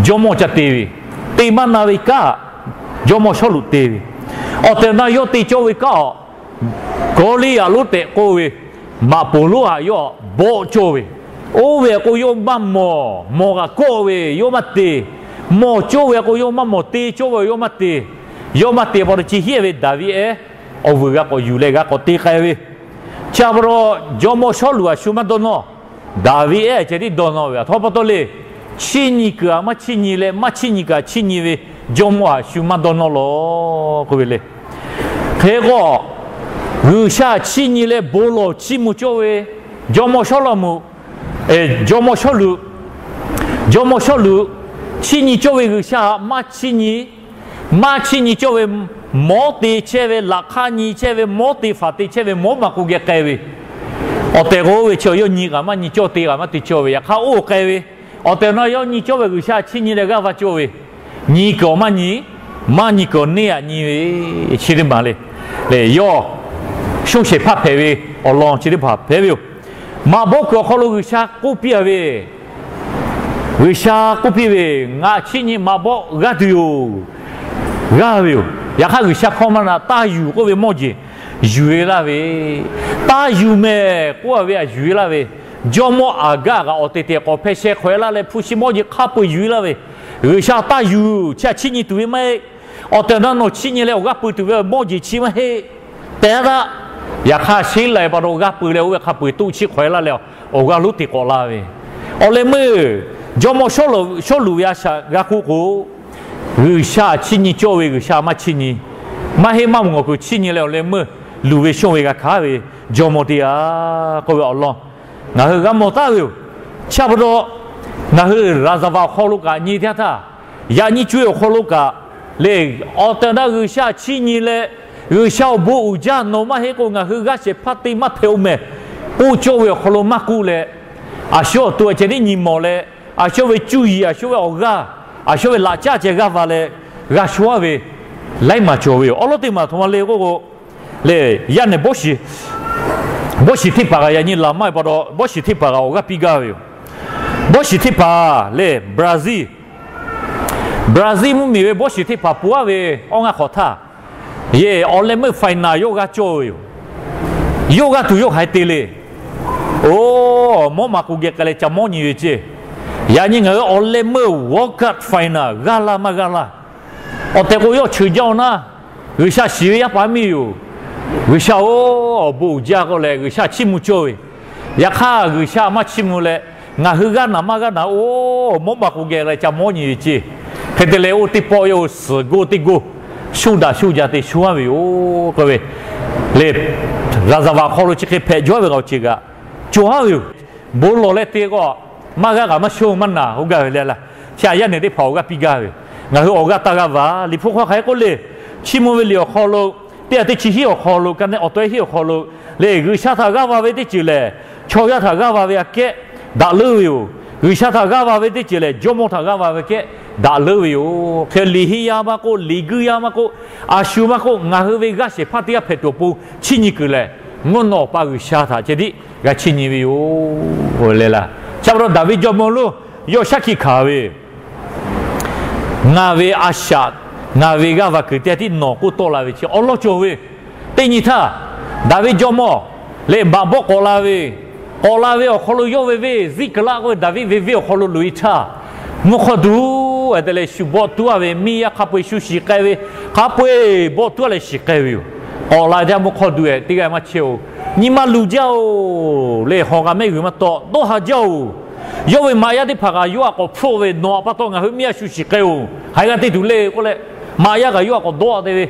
jawˇmawˇ ca te ve. Te maˇ na ve kanˉ, jawˇmawˇ Sawˉluꞈ te ve. Awˬ tehˬ awˬ na yawˇ te cawˇ ve kanˉ awˬ, Kawˇliˇyaꞈ lonˉ tehꞈ k'oˆ ve maꞈ poˍ lonˉ htaꞈ yawˇ bawˆ cawˇ ve. Oˇ ve k'o, yawˇ maˇ mawˬ, mawˬ kaꞈ kawˆ ve, yawˇ maˇ te. Mawˬ cawˇ ve k'o, yawˇ maˇ mawˬ, te cawˇ ve yawˇ maˇ te. Yawˇ maˇ te pa taw, chi hiˉ ve Daˍviˆ ehˉ awˬ vuiˬ g'a k'awꞈ yuˬ leh g'a k'awꞈ te k'ai ve. Chi pa taw, jawˇmawˇ Sawˉluꞈ htaꞈ shu maˇ dawˇ nawˇ. Daˍviˆ ehˉ ceh tiˉ dawˇ nawˇ ve. Aˬ htoꞈ pa taw le, chiˇ nyi kuiˬ htaꞈ maˇ chiˇ nyi leh, maˇ chiˇ nyi kaꞈ chiˇ nyi ve jawˇmawˇ htaꞈ shu maˇ dawˇ nawˇ lawˬ k'oˆ ve le. Hk'e k'o, G'uiˬsha chiˇ nyi leh bon lawˬ chiˇ mvuh cawˇ ve jawˇmawˇ Sawˉlaꞈmonˍ, jawˇmawˇ Sawˉluꞈ, jawˇmawˇ Sawˉluꞈ chiˇ nyi cawˇ ve G'uiˬsha htaꞈ maˇ chiˇ nyi, maˇ chiˇ nyi cawˇ ve, mawˉ te chehˇ ve, laꞈ hk'aˇ nyi chehˇ ve, mawˉ te faˍ te chehˇ ve, mawˉ maˍ k'oˆ geh k'ai ve. Awˬ tehˬ k'o, oˇ ve chi yawˇ nyi kaꞈ maˇ nyi cawˇ, te kaꞈ maˇ te cawˇ ve, yaꞈ hk'aˇ oˇ k'ai ve. Awˬ tehˬ awˬ na yawˇ nyi cawˇ ve G'uiˬsha chiˇ nyi leh g'aˇ va cawˇ ve, nyi kuiˬ awˬ maˇ nyi, maˇ nyi kuiˬ awˬ neˇ htaꞈ nyi ve, chi teˇ maˬ le. Lehˬ, yawˇ shonˇ shehˍ hpaˇ hpehꞈ ve awˬ lawn chi teˇ hpaˍ hpehꞈ ve yoˬ. Maꞈ bawˆ kuiˬ awˬ hk'aw lo G'uiˬsha k'oˆ piˇ a ve, G'uiˬsha k'oˆ piˇ ve, Ngaˬ chiˇ nyi maꞈ bawˆ g'aˇ tuˬ yoˬ. G'aˇ ve yoˬ. Yaꞈ hk'aˇ, G'uiˬsha hkawˇ maˇ na, taˇ yuˬ k'oˆ ve mawˇ jeˬ yuˬ ve laˇ ve, taˇ yuˬ mehˍ k'oˆ a ve htaꞈ yuˬ ve laˇ ve, jawˇmawˇ Aˍgaˆ kaꞈ awˬ teꞈ teꞈ k'awꞈ hpeh sheh hk'awꞈ e laˇ leh, hpu shi mawˇ jeˬ hk'a peu-eˬ yuˬ ve laˇ ve, G'uiˬsha taˇ yuˬ, chi htaꞈ chiˇ nyi tuˬ ve maˇ heˆ. Awˬ tehˬ awˬ na nawˬ chiˇ nyi leh awˬ g'aˇ peu-eˬ tuˬ ve mawˇ jeˬ chi maˇ heˆ tehꞈ htaˇ, yaꞈ hk'aˇ sheˉ lai pa taw g'aˇ peu leh oˇ ve hk'a peu-eˬ toˆ chiˇ hk'awꞈ e laˇ leh, awˬ g'aˇ lonˉ te k'awꞈ la ve. Awˬ leh meuˇ jawˇmawˇ Sawˉluꞈ ve a shaꞈ g'a k'oˆ k'o, G'uiˬsha chiˇ nyi cawˇ ve G'uiˬsha maˇ chiˇ nyi, maˇ heˆ maˇ mvuhˇ ngawˬ kuiˬ chiˇ nyi leh awˬ leh meuˇ luˬ ve shonˇ ve g'a hkanˍ ve jawˇmawˇ teˇ g'aˇ k'oˆ ve awˬ lawn ngaˬ hui g'a mawˬ taˍ ve yoˬ. Chi pa taw, ngaˬ hui Laˍzaˍvaˍ awˬ hk'aw lo kaꞈ nyi teˇ htaˇ, yaꞈ nyi co-e awˬ hk'aw lo kaꞈ le, awˬ tehˬ awˬ na G'uiˬsha chiˇ nyi leh, G'uiˬsha awˬ bon uiˍ jaˇ, nawˬ maˇ heˆ k'o ngaˬ hui g'aˇ shehˍ hpaˇ te maˇ hpehꞈ-oˬ mehˍ k'oˆ cawˇ ve awˬ hk'aw lo maˇ k'oˆ leh, a shu awˬ to a ceh tiˉ nyi mawˬ leh, a shu ve cuˇ yiˍ, a shu ve awˬ g'aˇ, a shu ve laꞈ caˉ ceh g'aˇ va leh, g'a shu-aˉ ve laiˉ maˬ cawˬ ve yoˬ. Awˉ lawˉ teˇ maˬ htoꞈ ma le k'oˆ k'o, le, yaˇ nehˬ bawˇ shiˍ teˇ hpaˍ kaꞈ yaꞈ nyi laˬ maˇ ve pa taw, bawˇ shiˍ teˇ hpaˍ kaꞈ awˬ g'aˇ piˇ gaˇ ve yoˬ. Bawˇ shiˍ teˇ hpaˍ le, Brazil, Brazil mvuhˇmiˬ ve bawˇ shiˍ teˇ hpaˍ po-aˉ ve awˇ ngaˇ hk'awꞈ htaˇ, yehˬ awˬ leh meuˇ final yawˇ g'aˇ cawˇ ve yoˬ. Yawˇ g'aˇ tuˬ yawˇ hk'aˬ hk'e te le. Oˬ, mawˉ ma k'oˆ geh k'ai leh ca mawˉ nyi ve ceˇ. Yaꞈ nyi ngaˬ hui awˬ leh meuˇ World Cup final g'aˇ laˇ maˇ g'aˇ laˇ. Awˬ tehˬ k'o yawˇ cheuˬ jaˇ-oˬ naˇ, G'uiˬsha shiˍ ve yaˇ paˍ miˇ yoˬ. G'uiˬsha-oˬ, awˬ bon uiˍ jaˇ k'oˆ leh G'uiˬsha chiˇ mvuh cawˇ ve. Yaꞈ hk'aˇ G'uiˬsha maˇ chiˇ mvuh leh, ngaˬ hui g'aˇ naˬ maˇ g'aˇ naˬ, oˬ, mawˉ ma k'oˆ geh leh ca mawˉ nyi ve ceˇ. Hk'e te leh oˇ teˇ pawˆ yawˇ suhˍ goˇ teˇ goˇ, shu daꞈ shu jaˇ te shu-aˉ ve yoˬ k'oˆ ve le. Laˍzaˍvaˍ hk'aw lo chi hk'e hpehꞈ jaw ve g'a-oˬ ceˇ kaꞈ, cawˬ-aˉ ve yoˬ. Bon lawˬ leh te k'o, maˇ g'aˇ kaꞈ maˇ sho maˇ naˬ k'oˆ gaˇ ve le laˇ. Chi htaꞈ yaˇ nehˬ teˇ hpaˍ awˬ g'aˇ piˇ gaˇ ve yoˬ. Ngaˬ hui awˬ g'aˇ taˇ g'aˇ va, Liꞈ hpu hk'aw hk'aˬ hk'e k'oˆ le, Chiˇ mvuh ve liꞈ awˬ hk'aw lo, teˇ ha teˇ chi hiˉ awˬ hk'aw lo, ka neˆ awˬ to hiˉ awˬ hk'aw lo le, G'uiˬsha htaꞈ g'aˇ va ve teˇ ceuˬ lehˬ, chaw yaˇ htaꞈ g'aˇ va ve aꞈ kehˉ daꞈ leuˉ ve yoˬ. G'uiˬsha htaꞈ g'aˇ va ve teˇ ceuˬ lehˬ, jawˇmawˇ htaꞈ g'aˇ va ve aꞈ kehˉ daꞈ leuˉ ve yoˬ. Hk'e liꞈ henˇ yaˇ maˇ k'oˆ, liꞈ guiˇ yaˇ maˇ k'oˆ, a shu maˇ k'oˆ, ngaˬ hui ve g'aˇ shehˍ hpaˇ teˇ g'aˇ hpehꞈ tuˬ awˬ pon chiˇ nyi kuiˬ lehˬ, mvuhˇ naw Awˬ pa G'uiˬsha htaꞈ ceh tiˉ g'a chiˇ nyi ve yoˬ le laˇ. Chi pa taw Daˍviˆ jawˇmawˇ lonˉ yawˇ shaˉ hkiˆ hkanˍ ve, Ngaˬ ve a shaꞈ, ngaˬ ve g'aˇ va kuiˬ teˇ g'aˇ tiˉ nawˬ k'oˆ tawˆ la ve chi awˉ lawˉ cawˬ ve. Teˇ nyi htaˇ, Daˍviˆ jawˇmawˇ lehˬ maꞈ bawˆ k'awꞈ la ve, k'awꞈ la ve awˬ hk'aw lo yawˇ ve venˇ Ziˉkaˍlaˆ k'oˆ ve Daˍviˆ ve venˇ awˬ hk'aw lo loꞈ-e htaˇ, mvuhˇ hk'awˇ duˬ-e te leh shu bawˆ tuˉ-a ve, miˇ yaˇ hk'a peu-eˬ shu shiˍ k'ai ve, hk'a peu-eˬ bawˆ tuˉ-a leh shiˍ k'ai ve yoˬ. K'awꞈ la ve teˇ yanˇ mvuhˇ hk'awˇ duˬ-e teˇ g'aˇ maˇ chehˇ-oˬ. Nyi ma luˬ jaˇ-oˬ le, hawˬ kaꞈ mehˆ g'uiˬ maˇ tawˆ, dawˇ haˍ jaˇ-oˬ. Yawˇ ve maꞈ yaˇ teˇ hpaˍ kaꞈ yawˇ htaꞈ k'awꞈ hpfuhˆ ve, Nawˬ htaꞈ pa taw ngaˬ hui miˇ yaˇ shu shiˍ k'ai-oˬ, haiˬ g'a te tuˬ le k'oˆ leh, maꞈ yaˇ kaꞈ yawˇ htaꞈ k'awꞈ dawˇ-a te ve,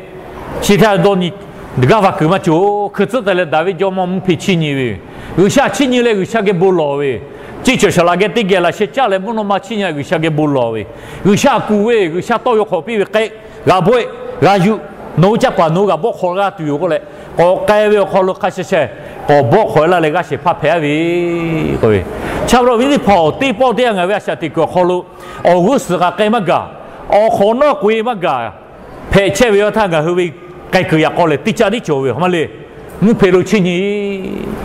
chi htaꞈ dawˇ nyi g'aˇ va kuiˬ maˇ cawˬ. Hkui tcuhˉ te leh Daˍviˆ jawˇmawˇ mvuhˇ hpeꞈ chiˇ nyi ve yoˬ. G'uiˬsha chiˇ nyi leh G'uiˬsha geh bon lawˬ ve, ceˇ cawˬ shaˍ laꞈ geh teˇ geh laꞈ sheh caˇ leh mvuhˇ naw ma chiˇ nyi leh G'uiˬsha geh bon lawˬ ve, G'uiˬsha kuˬ ve, G'uiˬsha tawˇ yaw hk'awꞈ piˇ ve k'ai, g'aꞈ bawehˆ g'a yuˬ, nawˬ hui caˇ paˍ nawˬ hui g'aꞈ bawˆ hk'awꞈ g'a tuˬ yoˬ k'oˆ leh, k'awꞈ k'ai ve awˬ hk'aw lo hk'a sheh sheh k'awꞈ bawˆ hk'awꞈ e laˇ leh g'aˇ shehˍ hpaˇ hpehꞈ-a ve k'oˆ ve. Chi pa taw awˬ viˉ teˇ hpaˍ-oˬ, teˇ pawˆ teˇ yanˇ ngaˬ ve a shaꞈ teꞈ kuiˬ awˬ hk'aw lo awˬ g'uˇ suhˍ k'aꞈ k'ai maˇ gaˬ, awˬ hk'awꞈ nawˉ k'oꞈ-e maˇ gaˬ, hpehꞈ chehˇ ve awˬ htaˇ ngaˬ hui ve k'ai kuiˬ yaꞈ k'aw lehˬ teˇ caˆ tiˉ cawˬ ve yoˬ. Hk'e maˇ le, mvuhˇ hpeꞈ lo chiˇ nyi,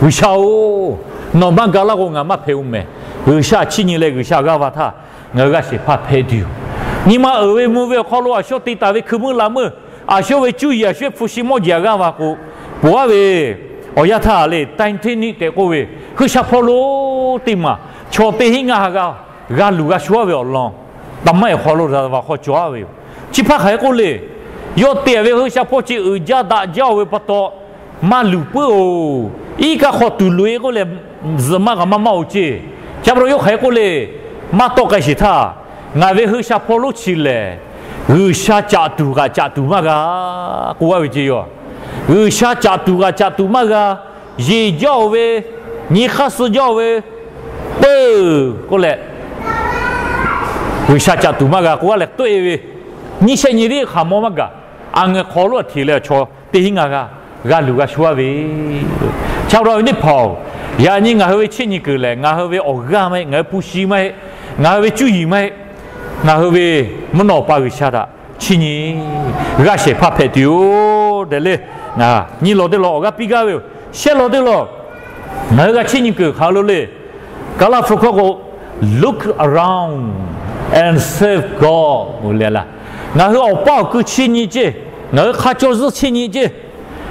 G'uiˬsha-oˬ, Nawˬ maˇ ga laˇ k'o, ngaˬ maˇ hpehꞈ-oˬ mehˍ. G'uiˬsha chiˇ nyi leh G'uiˬsha g'aˇ va htaˇ ngaˬ hui g'a shehˍ hpaˇ hpehꞈ tuˬ yoˬ. Nyi ma uiˍ ve mvuh ve awˬ hk'aw lo a shu te taˍ ve hkui meuˇ laꞈ meuˇ, a shu ve cuˇ yiˍ, a shu ve hpu shi mawˇ jeˬ a g'aˇ va k'o, poˬ aˉ ve awˬ yanˇ htaˇ le, Titanic tehꞈ k'oˆ ve hui sha hpawˇ lonˉ teˇ maˬ chaw teˇ hinˉ ngaˇ ha g'a, g'a luˬ g'a shu aˉ ve awˬ lawn, taˍ maˇ ehˍ hk'aw lo zaˍ va hk'aw cawˬ aˉ ve yoˬ. Chi hpaˇ hk'aˬ hk'e k'oˆ le, yawˇ te ve hui sha hpawˇ chi uiˍ jaˇ daꞈ jaˇ-oˬ ve pa taw, maˇ luˬ puiˉ-oˬ. Iˉ kaˆ hk'aw tuˬ loꞈ-e k'oˆ leh, zuhꞈ maˇ kaꞈ maˇ maˇ-oˬ ceˇ. Chi pa taw yawˇ hk'aˬ hk'e k'oˆ le, maˇ tawˆ k'ai sheˍ htaˇ, ngaˬ ve hui sha hpawˇ lonˉ chi lehˬ, G'uiˬsha caꞈ tuˬ kaꞈ caꞈ tuˬ maˇ g'a k'oˆ aˉ ve ceˇ yoˬ. G'uiˬsha caꞈ tuˬ kaꞈ caꞈ tuˬ maˇ g'a. Yeˬ jaˇ-oˬ ve, nyi hk'aˇ suh jaˇ-oˬ ve, peuˬ k'oˆ leh, G'uiˬsha caꞈ tuˬ maˇ g'a k'oˆ aˉ leh tawˆ-e ve, nyiˇ shehˆ nyi tiˉ hk'aˬ maw maˇ gaˬ. A ngeh hk'aw lo a hteꞈ leh chaw teˇ hinˉ ngaˇ g'aˇ g'a luˬ g'a shu aˉ ve. Cha pa taw ve teˇ hpaˍ-oˬ, yaꞈ nyi ngaˬ hui ve chiˇ nyi kuiˬ lehˬ, ngaˬ hui ve awˬ g'aˇ maˇ heˆ, ngaˬ hui hpu shi maˇ heˆ, ngaˬ hui ve cuˇ yiˍ maˇ heˆ, ngaˬ hui ve mvuhˇ naw awˬ pa G'uiˬsha htaꞈ chiˇ nyi, g'a shehˍ hpaˇ hpehꞈ tuˬ-oˬ tehꞈ le. Nyi lawˬ teˇ lawˬ awˬ g'aˇ piˇ gaˇ ve yoˬ. Shehˆ lawˬ teˇ lawˬ, ngaˬ hui g'a chiˇ nyi kuiˬ hk'aˬ lo le. Kaˍlaˇ hpu hkawˇ k'o, look around and serve God le laˇ. Ngaˬ hui awˬ paˇ awˬ kui chiˇ nyi ceˇ. Ngaˬ hui hk'a caw zuhˇ chiˇ nyi ceˇ.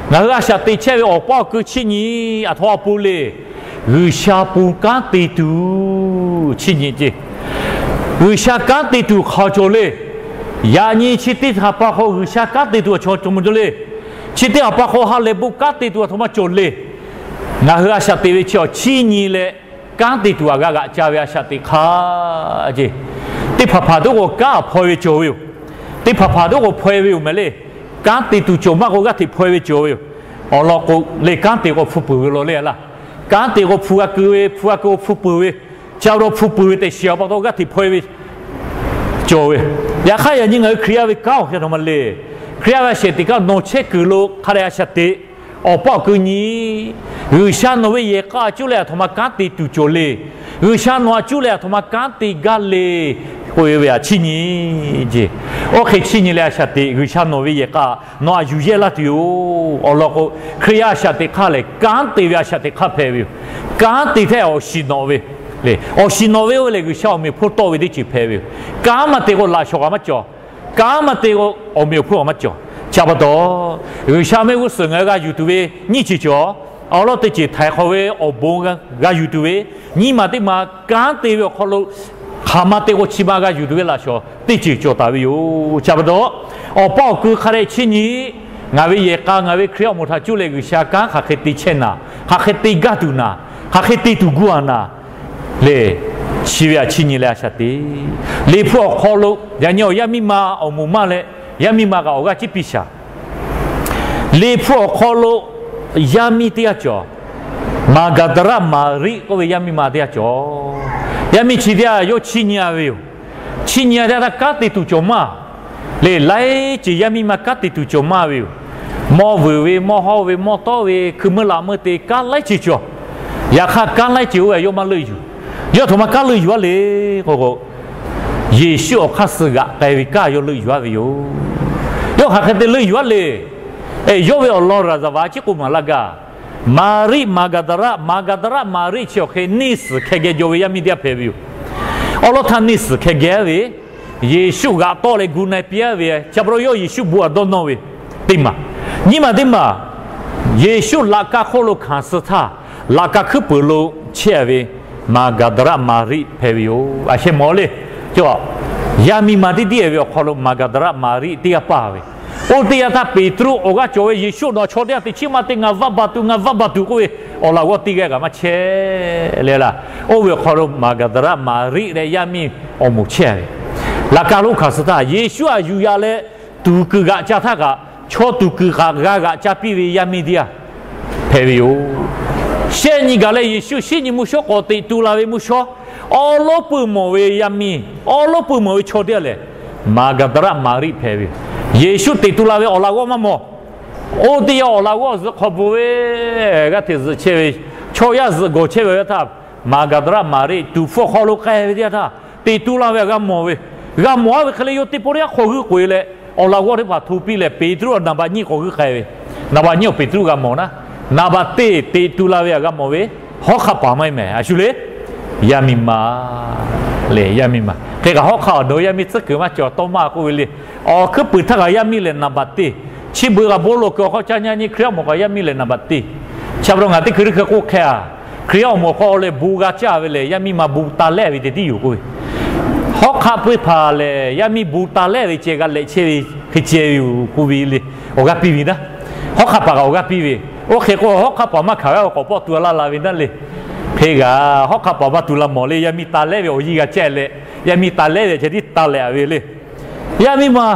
Ngaˬ hui a shaꞈ teꞈ chehˇ ve awˬ paˇ awˬ kui chiˇ nyi, aˬ htoꞈ ma pon le. G'uiˬsha pon kanˉ te tuˬ chiˇ nyi ceˇ. G'uiˬsha kanˉ te tuˬ hk'aˬ cawˬ le. Yaꞈ nyi chi teˇ htaꞈ pa hk'aw G'uiˬsha kanˉ te tuˬ awˬ chaw cawˬ maˇ cawˬ le. Chi teˇ htaꞈ pa hk'aw ha lehˬ bon kanˉ te tuˬ aˬ htoꞈ ma cawˬ le. Ngaˬ hui a shaꞈ teꞈ ve chi awˬ chiˇ nyi leh, kanˉ te tuˬ aꞈ g'a g'aꞈ ca ve a shaꞈ teꞈ hk'aˇ ceˇ. Teˇ hpaˍ hpaˍ toˉ k'o kanˉ aꞈ hpaw-e ve cawˬ ve yoˬ. Teˇ hpaˍ hpaˍ toˉ k'o hpaw-e ve yoˬ mehˍ le. Kanˉ te tuˬ cawˬ maˇ k'o g'aˇ hteꞈ hpaw-e ve cawˬ ve yoˬ. Awˬ lawn k'o le, kanˉ te k'o hpu peuˬ ve law le laˇ. Kanˉ te k'o hpu g'a keu ve, hpu g'a keu k'o hpu peuˬ ve, cha pa taw hpu peuˬ ve tehꞈ shiˍ-a pa taw g'aˇ hteꞈ hpaw-e ve cawˬ ve. Yaꞈ hk'aˇ yaꞈ nyi ngaˬ hui Hkriꞈ yaˇ ve kanˉ awˬ hk'e htaꞈ ma le. Hkriꞈ yaˇ ve a shaꞈ teꞈ kaꞈ nawˬ chehˇ kuiˬ lo hk'a dehꞈ a shaꞈ teꞈ, awˬ paˇ awˬ kui nyi. G'uiˬsha nawˬ ve yehˬ k'a cuˇ leh aˬ htoꞈ ma kanˉ te tuˬ cawˬ le. G'uiˬsha nawˬ a cuˇ leh aˬ htoꞈ ma kanˉ te gaˇ le k'oˆ ve a chiˇ nyi ceˇ. Oˇ hk'e chiˇ nyi leh a shaꞈ teꞈ, G'uiˬsha nawˬ ve yehˬ k'a nawˬ aꞈ yuˬ yehˇ laˇ tuˬ yoˬ. Awˬ lawn k'o, Hkriꞈ yaˇ a shaꞈ teꞈ hk'aˇ lehˬ kanˉ te ve a shaꞈ teꞈ hk'aˇ hpehꞈ ve yoˬ. Kanˉ te htaˇ awˬ shiˍ nawꞈ ve le. Awˬ shiˍ nawꞈ ve oˇ ve lehˬ G'uiˬsha awˬ meꞈ awˬ hponˇ tawˆ ve teˇ ceuˬ hpehꞈ ve yoˬ. Kanˉ maˇ te k'o laꞈ shawˍ kaꞈ maˇ cawˬ. Kanˉ maˇ te k'o awˬ meꞈ awˬ hponˇ kaꞈ maˇ cawˬ. Chi pa taw, G'uiˬsha mehˆ g'uˇ suhˍ ngaˬ hui g'a yuˬ tuˬ ve nyiˇ ceuˬ cawˬ. Awˬ lawn teˇ ceuˬ htaiˍ hk'awꞈ ve awˬ bon g'a yuˬ tuˬ ve, nyiˇ maˬ teˇ maˬ kanˉ te ve awˬ hk'aw lo hk'aˬ ma te k'o chi ma g'a yuˬ tuˬ ve laꞈ shawˍ teˇ ceuˬ cawˬ taˍ ve yoˬ. Chi pa taw, awˬ paˇ awˬ kui hk'a dehꞈ chiˇ nyi. Ngaˬ ve yehˬ k'a ngaˬ ve Hkriꞈ awˬ moˍ htaꞈ cuˇ leh G'uiˬsha kanˉ hk'aˬ hk'e te chehˇ naˍ, hk'aˬ hk'e te gaˇ tuˬ naˍ, hk'aˬ hk'e te tuˬ gu-a naˍ le. Chi ve a chiˇ nyi leh a shaꞈ teꞈ. Liꞈ hpu awˬ hk'aw lo yaꞈ nyi awˬ yaˇ miˇ ma awˬ moˍ maˇ leh, yaˇ miˇ ma kaꞈ awˬ g'aˇ ciˉ piˇ shaˍ. Liꞈ hpu awˬ hk'aw lo yaˇ miˇ teˇ g'aˇ cawˬ. Maˍgaˍdaˍraˆ Maˍriˆ k'oˆ ve yaˇ miˇ ma teˇ g'aˇ cawˬ. Yaˇ miˇ chi teˇ g'aˇ yawˇ chiˇ nyi-a ve yoˬ. Chiˇ nyi-a teˇ g'aˇ htaˇ kanˉ te tuˬ cawˬ maˇ le. Laiˉ ceuˬ yaˇ miˇ ma kanˉ te tuˬ cawˬ maˇ ve yoˬ. Mawˇ vuiˬ ve, mawˇ hawˇ ve, mawˇ tawˉ ve, hkui meuˇ laꞈ meuˇ te kanˉ laiˉ ceuˬ cawˬ. Yaꞈ hk'aˇ kanˉ laiˉ ceuˬ oˇ ve yawˇ maˇ leuˆ yuˬ. Yawˇ aˬ htoꞈ ma kanˉ leuˆ yuˬ-a le k'o k'o, Yeˍsuˆ awˬ hk'aˇ suh g'aꞈ k'ai ve kanˉ yawˇ leuˆ yuˬ-a ve yoˬ. Yawˇ hk'aˬ hk'e te leuˆ yuˬ-a le. Yawˇ ve awˬ lawn raˍzaˍvaˍ ciˉ k'oˆ maˍ laˇ gaˇ. Maˍriˆ Maˍgaˍdaˍraˆ, Maˍgaˍdaˍraˆ Maˍriˆ chi awˬ hk'e neˇ suhˍ hkeh geh jaw ve yaˇ miˇ teˇ g'aˇ hpehꞈ ve yoˬ. Awˬ lawn htaˇ neˇ suhˍ hkeh geh ve Yeˍsuˆ g'aꞈ tawˆ leh gu na-e piˇ-a ve, chi pa taw yawˇ Yeˍsuˆ bon htaꞈ dawˇ nawˇ ve teˇ maˬ. Nyiˇ maˬ teˇ maˬ, Yeˍsuˆ laꞈ ka hk'oˆ lo hkanˍ suh htaˇ, laꞈ ka hkuiˉ peuˍ lo chehˇ-a ve Maˍgaˍdaˍraˆ Maˍriˆ hpehꞈ ve yoˬ. A sheh mawˬ le. Yaˇ miˇ ma tiˉ tiˉ-e ve awˬ hk'aw lo Maˍgaˍdaˍraˆ Maˍriˆ teˇ g'aˇ paˇ ve. Oˇ teˇ yanˇ htaˇ Peˍtruˆ awˬ g'aˇ cawˬ ve, Yeˍsuˆ nawˬ chaw teˇ g'aˇ teꞈ chiˉ maˇ te, ngaˬ vaˇ baˬ tuˬ, ngaˬ vaˇ baˬ tuˬ k'oˆ ve awˬ laꞈ g'awˇ teˇ g'aˇ kaꞈ maˇ chehˇ le laˇ. Oˇ ve awˬ hk'aw lo Maˍgaˍdaˍraˆ Maˍriˆ leh yaˇ miˇ awˬ moˍ chehˇ ve. Laꞈ ka lo hkanˍ suh htaˇ Yeˍsuˆ aꞈ yuˬ yaꞈ leh tuˍ kuiˬ g'aꞈ ca htaˇ kaꞈ, chaw tuˍ kuiˬ kaꞈ g'a g'aꞈ ca piˇ ve yaˇ miˇ teˇ g'aˇ hpehꞈ ve yoˬ. Shehˆ nyi gaˬ leh Yeˍsuˆ shinˉ nyi mvuhˇ shawˉ k'awꞈ teꞈ tu la ve mvuhˇ shawˉ awˉ lawˉ peuˇ mawˬ ve yaˇ miˇ, awˉ lawˉ peuˇ mawˬ ve chaw teˇ g'aˇ lehˬ, Maˍgaˍdaˍraˆ Maˍriˆ hpehꞈ ve yoˬ. Yeˍsuˆ teꞈ tu la ve awˬ laꞈ g'awˇ maˇ mawˬ. Oˇ teˇ yanˇ awˬ laꞈ g'awˇ zuhꞈ hk'aw bvuhꞈ ve, g'aˇ hteꞈ zuhꞈ chehˇ ve, chaw yaˇ zuhꞈ gawˬ chehˇ ve htaˇ, Maˍgaˍdaˍraˆ Maˍriˆ tuˍ hpfuh awˬ hk'aw lo k'ai ve teˇ yanˇ htaˇ, teꞈ tu la ve htaꞈ g'a mawˬ ve, g'a mawˬ-a ve hk'e leh yawˇ teˇ pawˆ teˇ yanˇ hk'aw g'uiˇ k'oꞈ-e leh awˬ laꞈ g'awˇ teˇ hpaˍ hto piˇ leh Peˍtruˆ naˍ baꞈ nyiˇ k'awꞈ g'uiˇ k'ai ve, naˍ baꞈ nyiˇ awˬ Peˍtruˆ g'a mawˬ naˉ, naˍ baꞈ teˇ teꞈ tu la ve htaꞈ g'a mawˬ ve Hawˉ hk'aˆ paˍ maˇ heˆ mehˍ, a shu le, yaˇ miˇ ma le, yaˇ miˇ ma. Hk'e kaꞈ hawˉ hk'aˆ awˬ nawˬ yaˇ miˇ tcuhˉ kuiˬ maˇ cawˬ tawˇ maˇ k'oˆ ve le. Awˬ hkuiˉ puiˍ htaˇ kaꞈ yaˇ miˇ lehˬ naˍ baꞈ teˇ, chi beuꞈ kaꞈ bon lawˬ kuiˬ awˬ hk'aw ca nyi nyi Hkriꞈ yaˇ awˬ moˍ kaꞈ yaˇ miˇ lehˬ naˍ baꞈ teˇ. Chi pa taw ngaˬ teˇ hkui teˇ hkui k'oˆ hk'e a, Hkriꞈ yaˇ awˬ moˍ awˬ hk'aw lehˬ bon g'a caˇ ve lehˬ yaˇ miˇ ma bon taˇ lehˆ ve teˇ tiˉ yoˬ k'oˆ ve. Hawˉ hk'aˆ peuˇ hpaˍ lehˬ yaˇ miˇ bon taˇ lehˆ ve ceh g'a lehꞈ chehˇ ve hk'e ceh ve yoˬ k'oˆ ve le. Awˬ g'aˇ piˇ ve naˉ, hawˉ hk'aˆ paˍ kaꞈ awˬ g'aˇ piˇ ve. Oˇ hk'e k'o hawˉ hk'aˆ paˍ maˇ hkanˍ g'aˇ awˬ k'awꞈ pawˆ tu a laˇ la ve naˉ le. Hk'e kaꞈ hawˉ hk'aˆ paˍ maˇ tu la mawˬ le, yaˇ miˇ taˇ lehˆ ve awˬ yiˇ g'a caˇ leh, yaˇ miˇ taˇ lehˆ ve ceh tiˉ taˇ lehˆ ve le. Yaˇ miˇ ma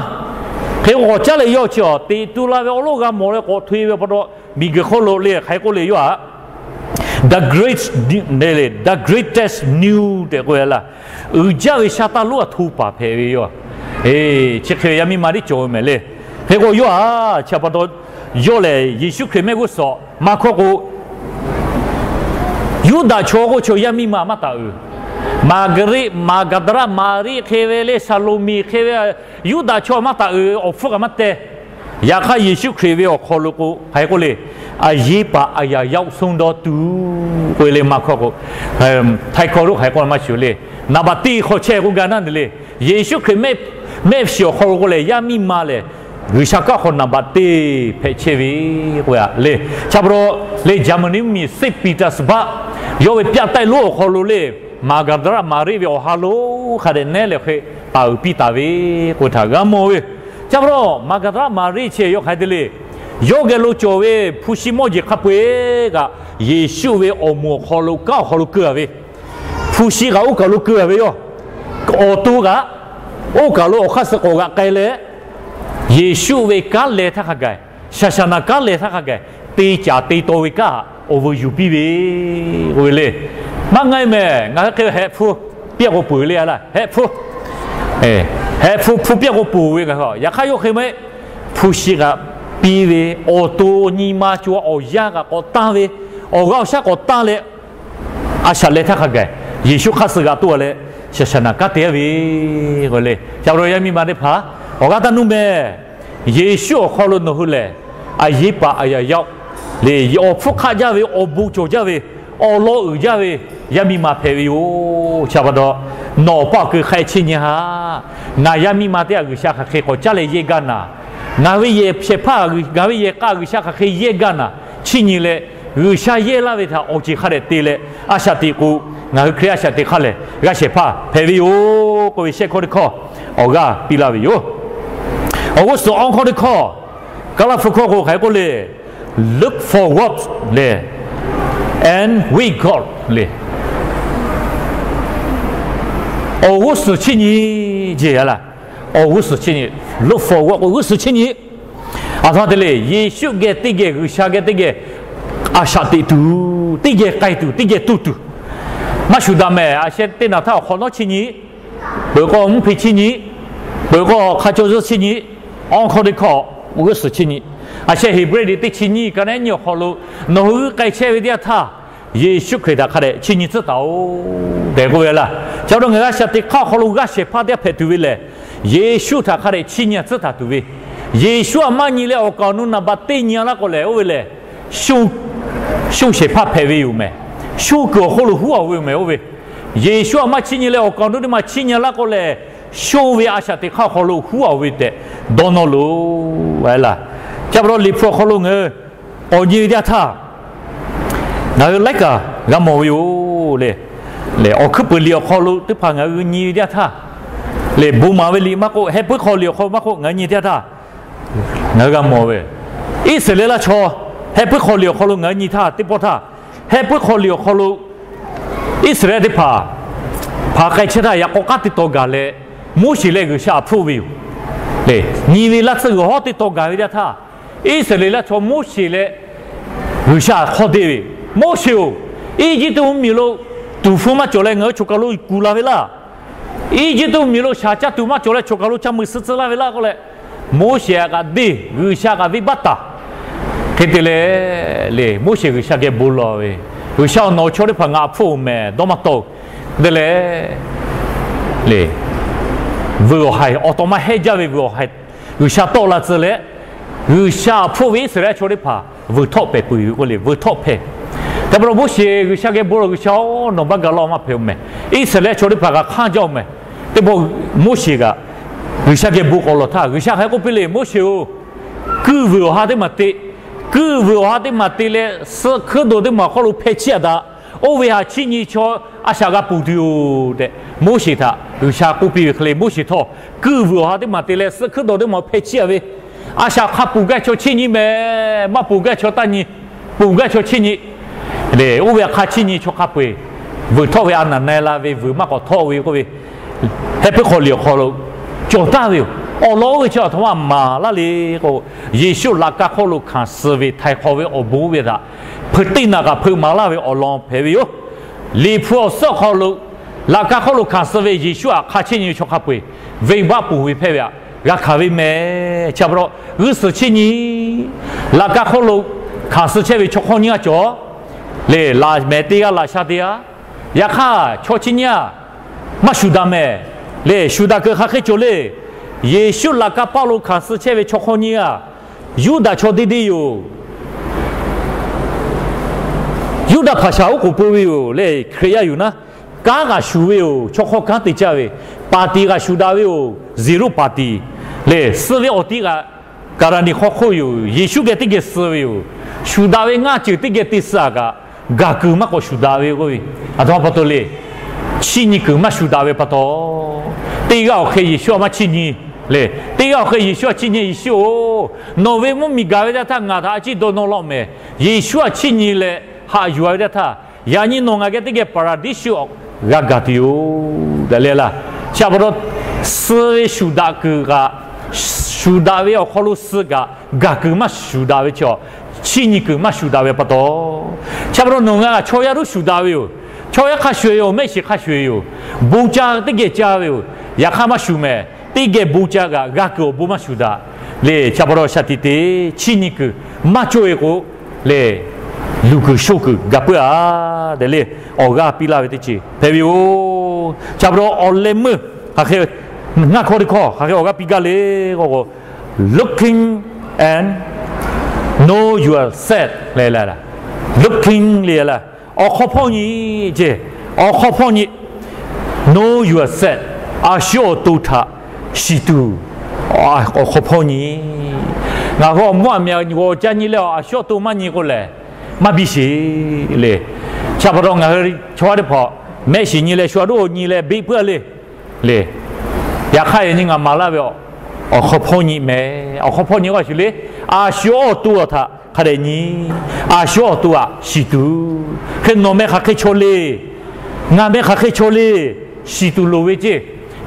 hk'e k'o k'awꞈ caˉ leh yawˇ chi awˬ teꞈ tu la ve awˬ lonˉ g'a mawˬ leh k'awꞈ hto e ve pa taw, miˬguiˬ hk'oˆ lo le hk'aˬ hk'e k'oˆ le yawˇ a the great, the greatest news tehꞈ k'oˆ ve laˇ. Uiˍ jaˇ ve sha taˇ lonˉ a hto paˍ hpehꞈ ve yoˬ. Chi hk'e ve yaˇ miˇ ma tiˉ cawˬ ve mehˍ le. Hk'e k'o yawˇ a, chi pa taw yawˇ lehˬ Yeˍsuˆ Hkriꞈ mehˆ g'uˇ suhˍ maˇ hkawˇ k'o, Yuˇdaꞈ chaw k'oˆ chaw yaˇ miˇ ma maˇ taˍ uiˍ. Maˍgaˍriˆ, Maˍgaˍdaˍlaˆ Maˍriˆ hk'e ve le, Saˍloˍmeˍ hk'e ve, Yuˇdaꞈ chaw maˇ taˍ uiˍ, awˬ hpfuhˇ kaꞈ maˇ teh. Yaꞈ hk'aˇ Yeˍsuˆ Hkriꞈ ve awˬ hk'aw lo k'o hk'aˬ hk'e k'oˆ le, အရေးပါအရာရောက်ဆုံးသောသူ k'oˆ ve le maˇ hkawˇ k'o, htaiˍ hkawˇ lo hk'aˬ hk'e k'oˆ maˇ shuˍ le, naˍ baꞈ teˇ hk'aw chehˇ k'oˆ gaˇ naˉ le. Yeˍsuˆ Hkriꞈ mehˆ shiˍ awˬ hk'aw lo k'o lehˬ yaˇ miˇ ma lehˬ G'uiˬsha kanˉ hk'aw naˍ baꞈ teˇ hpehꞈ chehˇ ve k'o le. Chi pa taw le Jaˍmaˍniˆ mvuhˇmiˬ Saint Petersburg yawˇ ve ပြတိုက် lonˉ awˬ hk'aw lo le, Maˍgaˍdaˍlaˆ Maˍriˆ ve awˬ ha lo hk'a dehꞈ nehˉ leh hk'e taˍ uiˍ piˇ taˍ ve k'oˆ htaꞈ g'a mawˬ ve. Chi pa taw Maˍgaˍdaˍlaˆ Maˍriˆ chi yawˇ hk'aˬ hk'e te le, yawˇ geh lo cawˬ ve hpu shi mawˇ jeˬ hk'a peu-eˬ kaꞈ Yeˍsuˆ ve awˬ moˍ awˬ hk'aw lo kanˉ awˬ hk'aw lo keu a ve, hpu shi kaꞈ oˇ kaˬ lo keu a ve yoˬ. Awˬ to kaꞈ oˇ kaˬ lo awˬ hk'aˇ suh k'awꞈ g'aꞈ k'ai leh, Yeˍsuˆ ve kanˉ leh htaˇ hk'a gaˬ, shaˍshaˍnaˍ kanˉ leh htaˇ hk'a gaˬ te caˍ te taw ve kanˉ awˬ vuiˬ yuˬ piˇ ve k'oˆ ve le. Maˇ ngaˇ mehˍ, ngaˬ hui hk'e hehꞈ hpu piˇ k'o peuˬ le a laˇ, hehꞈ hpu, hehꞈ hpu hpu piˇ k'o peuˬ ve ngaˬ hui. Yaꞈ hk'aˇ yawˇ hk'e maˇ heˆ, hpu shi kaꞈ piˇ ve, awˬ to nyi ma co awˬ yanˇ kaꞈ k'awꞈ tanˇ ve, awˬ g'aˇ awˬ shaˉ k'awꞈ tanˇ leh, a shaꞈ leh htaˇ hk'a gaˬ Yeˍsuˆ hk'aˇ suh g'aꞈ toˇ a leh, shaˍshaˍnaˍ kanˉ te a ve k'o le. Chi pa taw yaˇ miˇ ma teˇ hpaˍ, awˬ g'aˇ taˇ nuˇ mehˍ. Yeˍsuˆ awˬ hk'aw lo nawˬ hui lehˬ, အရေးပါအရာရောက် le, awˬ hpfuhˇ hk'aˆ jaˇ ve, awˬ bon cawˬ jaˇ ve, awˬ lawn uiˍ jaˇ ve yaˇ miˇ ma hpehꞈ ve yoˬ. Chi pa taw nawˬ awˬ paˇ awˬ keu hk'a chiˇ nyi haꞈ. Ngaˬ yaˇ miˇ ma teˇ g'aˇ G'uiˬsha hk'aˬ hk'e k'awꞈ caˉ leh yehˇ gaˇ naˍ, ngaˬ ve yehˬ shehˍ hpaˇ, ngaˬ ve yehˬ k'a G'uiˬsha hk'aˬ hk'e yehˇ gaˇ naˍ chiˇ nyi leh, G'uiˬsha yehˇ laˇ ve htaꞈ awˬ ceˬ hk'a dehꞈ te leh, a shaꞈ teꞈ k'o, ngaˬ hui Hkriꞈ a shaꞈ teꞈ hk'a lehˬ g'a shehˍ hpaˇ hpehꞈ ve yoˬ k'oˆ ve shehˆ hkawˇ teˇ hkawˇ awˬ g'aˇ piˇ laˇ ve yoˬ. Awˬ g'uˇ suhˍ awˬ hkawˇ teˇ hkawˇ, Kaˍlaˇ hpu hkawˇ k'o hk'aˬ hk'e k'oˆ le, look forward le, and wait God le. Awˬ g'uˇ suhˍ chiˇ nyi jeˬ a laˇ. Awˬ g'uˇ suhˍ chiˇ nyi, look forward k'o g'uˇ suhˍ chiˇ nyi. Aˬ htoꞈ ma te le, Yeˍsuˆ geh teˇ geh, G'uiˬsha geh teˇ geh a shaꞈ teꞈ tuˬ, teˇ geh k'ai tuˬ, teˇ geh tuˇ tuˬ, maˇ shuˍ daꞈ mehˍ. A sheh teˇ naˬ htaˇ awˬ hk'awꞈ nawˉ chiˇ nyi, peuˬ k'o mvuhˇ hpe chiˇ nyi, peuˬ k'o hk'a caw zuhˇ chiˇ nyi, awˬ hkawˇ teˇ hkawˇ g'uˇ suhˍ chiˇ nyi. A sheh Heˍbrehˇ liꞈ teˇ chi nyiˇ ka nehˉ nyiˇ awˬ hk'aw lo, nawˬ hui g'uˇ k'ai chehˇ ve teˇ yanˇ htaˇ, Yeˍsuˆ Hkriꞈ htaꞈ hk'a dehꞈ chiˇ nyi tcuhˉ taˍ-oꞈ tehꞈ k'oˆ ve laˇ. Chi pa taw ngaˬ hui a shaꞈ teꞈ hk'aˇ awˬ hk'aw lo g'aˇ shehˍ hpaˇ teˇ g'aˇ hpehꞈ tuˬ ve lehˬ, Yeˍsuˆ htaꞈ hk'a dehꞈ chiˇ nyi tcuhˉ taˍ tuˬ ve, Yeˍsuˆ htaꞈ maˇ nyi leh awˬ kaˍ awˬ nu naˍ baꞈ teˇ nyi laˇ k'o lehˬ, oˇ ve lehˬ sho shehˍ hpaˇ hpehꞈ ve yoˬ mehˍ. Sho kuiˬ awˬ hk'oˆ lo huˉ a ve yoˬ mehˍ oˇ ve. Yeˍsuˆ htaꞈ maˇ chiˇ nyi leh awˬ kaˍ awˬ nu teˇ maˬ chiˇ nyi laˇ k'o lehˬ, sho ve a shaꞈ teꞈ hk'aˇ awˬ hk'aw lo huˉ a ve tehꞈ dawˇ nawˇ loˬ a laˇ. Chi pa taw Liꞈ hpu awˬ hk'aw lo ngaˬ hui k'awꞈ nyi ve teˇ yanˇ htaˇ, ngaˬ hui laiˉ kaꞈ g'a mawˬ ve yoˬ le. Awˬ hkuiˉ puiˍ liꞈ awˬ hk'aw lo teˇ hpaˍ ngaˬ hui nyi ve teˇ yanˇ htaˇ, le bon maˍ ve liꞈ maˇ k'oˆ, heh puiˉ hk'aw liꞈ awˬ hk'aw maˇ k'oˆ, ngaˬ hui nyi teˇ yanˇ htaˇ ngaˬ hui g'a mawˬ ve, Iˉsaˍreˍlaˆ chaw, heh puiˉ hk'aw liꞈ awˬ hk'aw lo ngaˬ hui nyi htaˇ teˇ pawˆ htaˇ, heh puiˉ hk'aw liꞈ awˬ hk'aw lo Iˉsaˍreˍlaˆ teˇ hpaˍ hpaˍ k'ai chehˇ htaˇ yaꞈ k'aw k'aˉ teˇ taw gaˬ leh, Moˉseˍ leh G'uiˬsha hpfuhˆ ve yoˬ. Nyi ve laˇ tsuhˇ g'uiˬ hawˉ teˇ taw gaˬ ve teˇ htaˇ, Iˉsaˍreˍlaˆ chaw Moˉseˍ leh G'uiˬsha hk'awˇ deˇ ve, Moˉseˍ-oˬ, Eˇjiˇtuꞈ mvuhˇmiˬ lo tuˍ hpfuh maˇ cawˬ leh ngaˬ hui choˬ kaˬ lo kuˬ la ve laˇ. Eˇjiˇtuꞈ mvuhˇmiˬ lo shaˍ caˇ tuˬ maˇ cawˬ leh choˬ kaˬ lo caˇ meuꞈ suh tcuh laˇ ve laˇ k'oˆ leh, Moˉseˍ htaꞈ kaꞈ deˇ, G'uiˬsha kaꞈ venˇbaˆ taˍ. Hk'e te leh, le Moˉseˍ G'uiˬsha geh bon lawˬ ve, G'uiˬsha-oˬ, nawˬ chaw teˇ hpaˍ ngaˬ hpfuhˆ-oˬ mehˍ, dawˇ maˇ tawˆ-oˬ. Hk'e te leh, le vuiˬ awˬ haiˬ awˬ taw maˇ hehˉ jaˇ ve vuiˬ awˬ haiˬ G'uiˬsha tawˆ la tcuh leh, G'uiˬsha hpfuhˆ ve Iˉsaˍreˍlaˆ chaw teˇ hpaˍ vuiˬ htawˆ pehˍ peuˬ ve k'oˆ le, vuiˬ htawˆ hpehꞈ. Hk'e pa taw Moˉseˍ G'uiˬsha geh bon lawˬ, G'uiˬsha-oˬ, nawˬ maˇ gaˬ laˇ-oˬ, maˇ hpehꞈ-oˬ mehˍ. Iˉsaˍreˍlaˆ chaw teˇ hpaˍ kaꞈ hk'anˇ jaˇ-oˬ mehˍ. Teˇ pawˆ Moˉseˍ kaꞈ G'uiˬsha geh bon k'awꞈ lawˬ htaˇ, G'uiˬsha hk'aˬ hk'e k'oˆ piˇ le, Moˉseˍ-oˬ, kuiˬ vuiˬ awˬ ha teˇ maˬ te. Kuiˬ vuiˬ awˬ ha teˇ maˬ te leh, suhˆ hkuiˉ dawˬ teˇ maˬ awˬ hk'aw lo hpeh chiˇ-a daꞈ. Oˇ ve htaꞈ chiˇ nyi chaw a shaꞈ g'a ponˬ tuˬ yoˬ tehꞈ, Moˉseˍ htaꞈ G'uiˬsha k'oˆ piˇ ve hk'e le, Moˉseˍ htawˇ, kuiˬ vuiˬ awˬ ha teˇ maˬ te leh, suhˆ hkuiˉ dawˬ teˇ maˬ hpeh chiˇ-a ve, a shaꞈ hk'a ponˬ gaˇ chaw chiˇ nyi mehˍ, maˇ ponˬ gaˇ chaw taˇ nyi, ponˬ gaˇ chaw chiˇ nyi. Lehˬ, oˇ ve hk'a chiˇ nyi chaw hk'a peu-eˬ, vuiˬ htawˆ ve a naˍ na-e la ve vuiˬ maˇ k'awꞈ htawˆ ve k'oˆ ve, Heh puiˉ hk'aw liꞈ awˬ hk'aw lo cawˬ taˍ ve yoˬ. Awˬ lawn oˇ ve chi a htoꞈ ma maˍ laˇ le k'o, Yeˍsuˆ laꞈ ka hk'oˆ lo hkanˍ suh ve htaiˍ hk'awꞈ ve awˬ bon oˇ ve htaꞈ hpeuꞈ teˇ naꞈ kaꞈ hpeuꞈ maˍ laˇ ve awˬ lawn hpehꞈ ve yoˬ. Liꞈ hpu awˬ suhˉ awˬ hk'aw lo laꞈ ka hk'oˆ lo hkanˍ suh ve Yeˍsuˆ htaꞈ hk'a chiˇ nyi ve chaw hk'a peu-eˬ, venˇbaˆ ponˬ ve hpehˇ ve htaꞈ g'a hkanˍ ve mehˍ. Chi pa taw g'uˇ suhˍ chiˇ nyi, laꞈ ka hk'oˆ lo hkanˍ suh chehˇ ve chaw hk'awˇ nyiˇ g'aˇ cawˬ le, laꞈ mehˍ teˇ g'aˇ, laꞈ sha teˇ g'aˇ. Yaꞈ hk'aˇ, chaw chiˇ nyiˇ g'aˇ maˇ shuˍ daꞈ mehˍ. Lehˬ, shuˍ daꞈ kuiˬ hk'aˬ hk'e cawˬ le. Yeˍsuˆ laꞈ ka paˇ lo hkanˍ suh chehˇ ve chaw hk'awˇ nyiˇ g'aˇ, Yuˇdaꞈ chaw deˇ deˇ yoˬ. Yuˇdaꞈ hpaˍ shaˍ oˉ k'oˍ pui ve yoˬ. Lehˬ, Hkriꞈ yaˇ yuˬ naˉ, kanˉ kaꞈ shuˍ ve yoˬ. Chaw hk'awˇ kanˉ te caˇ ve, paˍ tiˍ kaꞈ shuˍ daꞈ ve yoˬ. Ziˍruˆ paˍ tiˍ lehˬ, suh ve awˬ tiˉ kaꞈ Kaˍraˍniˍ hk'aw hk'oˆ yoˬ. Yeˍsuˆ geh teˇ geh suh ve yoˬ. Shuˍ daꞈ ve ngaˇ ceuˬ teˇ geh te suh-a kaꞈ, gaˬ kuiˬ maˇ k'awꞈ shuˍ daꞈ ve k'oˆ ve, aˬ htoꞈ ma pa taw le. Chiˇ nyi kuiˬ maˇ shuˍ daꞈ ve pa taw, teˇ g'aˇ awˬ hk'e Yeˍsuˆ htaꞈ maˇ chiˇ nyi. Lehˬ, teˇ g'aˇ awˬ hk'e Yeˍsuˆ htaꞈ chiˇ nyi, Yeˍsuˆ-oˬ, nawˬ ve mvuhˇmiˬ gaˬ ve teˇ htaˇ ngaˬ htaꞈ a ciˉ dawˇ nawˇ law mehˍ. Yeˍsuˆ htaꞈ chiˇ nyi leh haꞈ yuˬ-a ve teˇ htaˇ, yaꞈ nyi nawˬ ngaˬ geh teˇ geh Paˍraˍdiˆsuˆ g'a gaˬ tuˬ yoˬ tehꞈ lehˬ laˇ. Chi pa taw, suh ve shuˍ daꞈ kuiˬ kaꞈ, shuˍ daꞈ ve awˬ hk'aw lo suh kaꞈ, gaˬ kuiˬ maˇ shuˍ daꞈ ve chi, chiˇ nyi kuiˬ maˇ shuˍ daꞈ ve pa taw, chi pa taw nawˬ ngaˬ chaw yaˇ tuˉ shuˍ daꞈ ve yoˬ. Chaw yaˇ hk'a shuˍ-eˬ yoˬ, mehˆ shiˍ hk'a shuˍ-eˬ yoˬ. Bon ca teˇ geh ca ve yoˬ. Yaꞈ hk'aˇ maˇ shuˍ mehˍ. Teˇ geh bon ca kaꞈ g'a kuiˬ awˬ bon maˇ shuˍ daꞈ. Lehˬ, chi pa taw shaˍ tiꞈ te chiˇ nyi kuiˬ maˇ cawˇ-e k'o, lehˬ, luˬ kuiˬ shoˆ kuiˬ gaˬ puiˉ-a tehꞈ lehˬ, awˬ g'aˇ piˇ laˇ ve teˇ ceuˬ hpehꞈ ve yoˬ. Chi pa taw awˬ leh meuˇ hk'aˬ hk'e, ngaˇ hkawˇ teˇ hkawˇ hk'aˬ hk'e awˬ g'aˇ piˇ gaˇ le k'o, looking and know yourself lehˬ, looking lehˬ, awˬ hk'aw hpawˇ nyi ce, awˬ hk'aw hpawˇ nyi, know yourself, a shu awˬ to htaꞈ shiˍ tuˬ, awˬ hk'aw hpawˇ nyi. Ngaˬ hui awˬ mvuhˇ aˬ miˍ g'awˬ ca nyi leh a shu awˬ to maˇ nyi k'o lehˬ, maˇ biˇ sheˍ le. Chi pa taw ngaˬ hui chaw teˇ hpaˍ mehˆ shiˍ nyi leh shu a doˆ nyi leh beˆ puiˉ-a le. Le, yaꞈ hk'aˇ yaꞈ nyi ngaˬ maˍ laˇ ve, awˬ hk'aw hpawˇ nyi mehˍ. Awˬ hk'aw hpawˇ nyi k'o a shu le, a shu awˬ to htaꞈ hk'a dehꞈ nyi, a shu awˬ to htaꞈ shiˍ tuˬ. Hk'e nawˬ meh hk'aˬ hk'e chaw le, ngaˬ meh hk'aˬ hk'e chaw le, shiˍ tuˬ loˍ ve ce.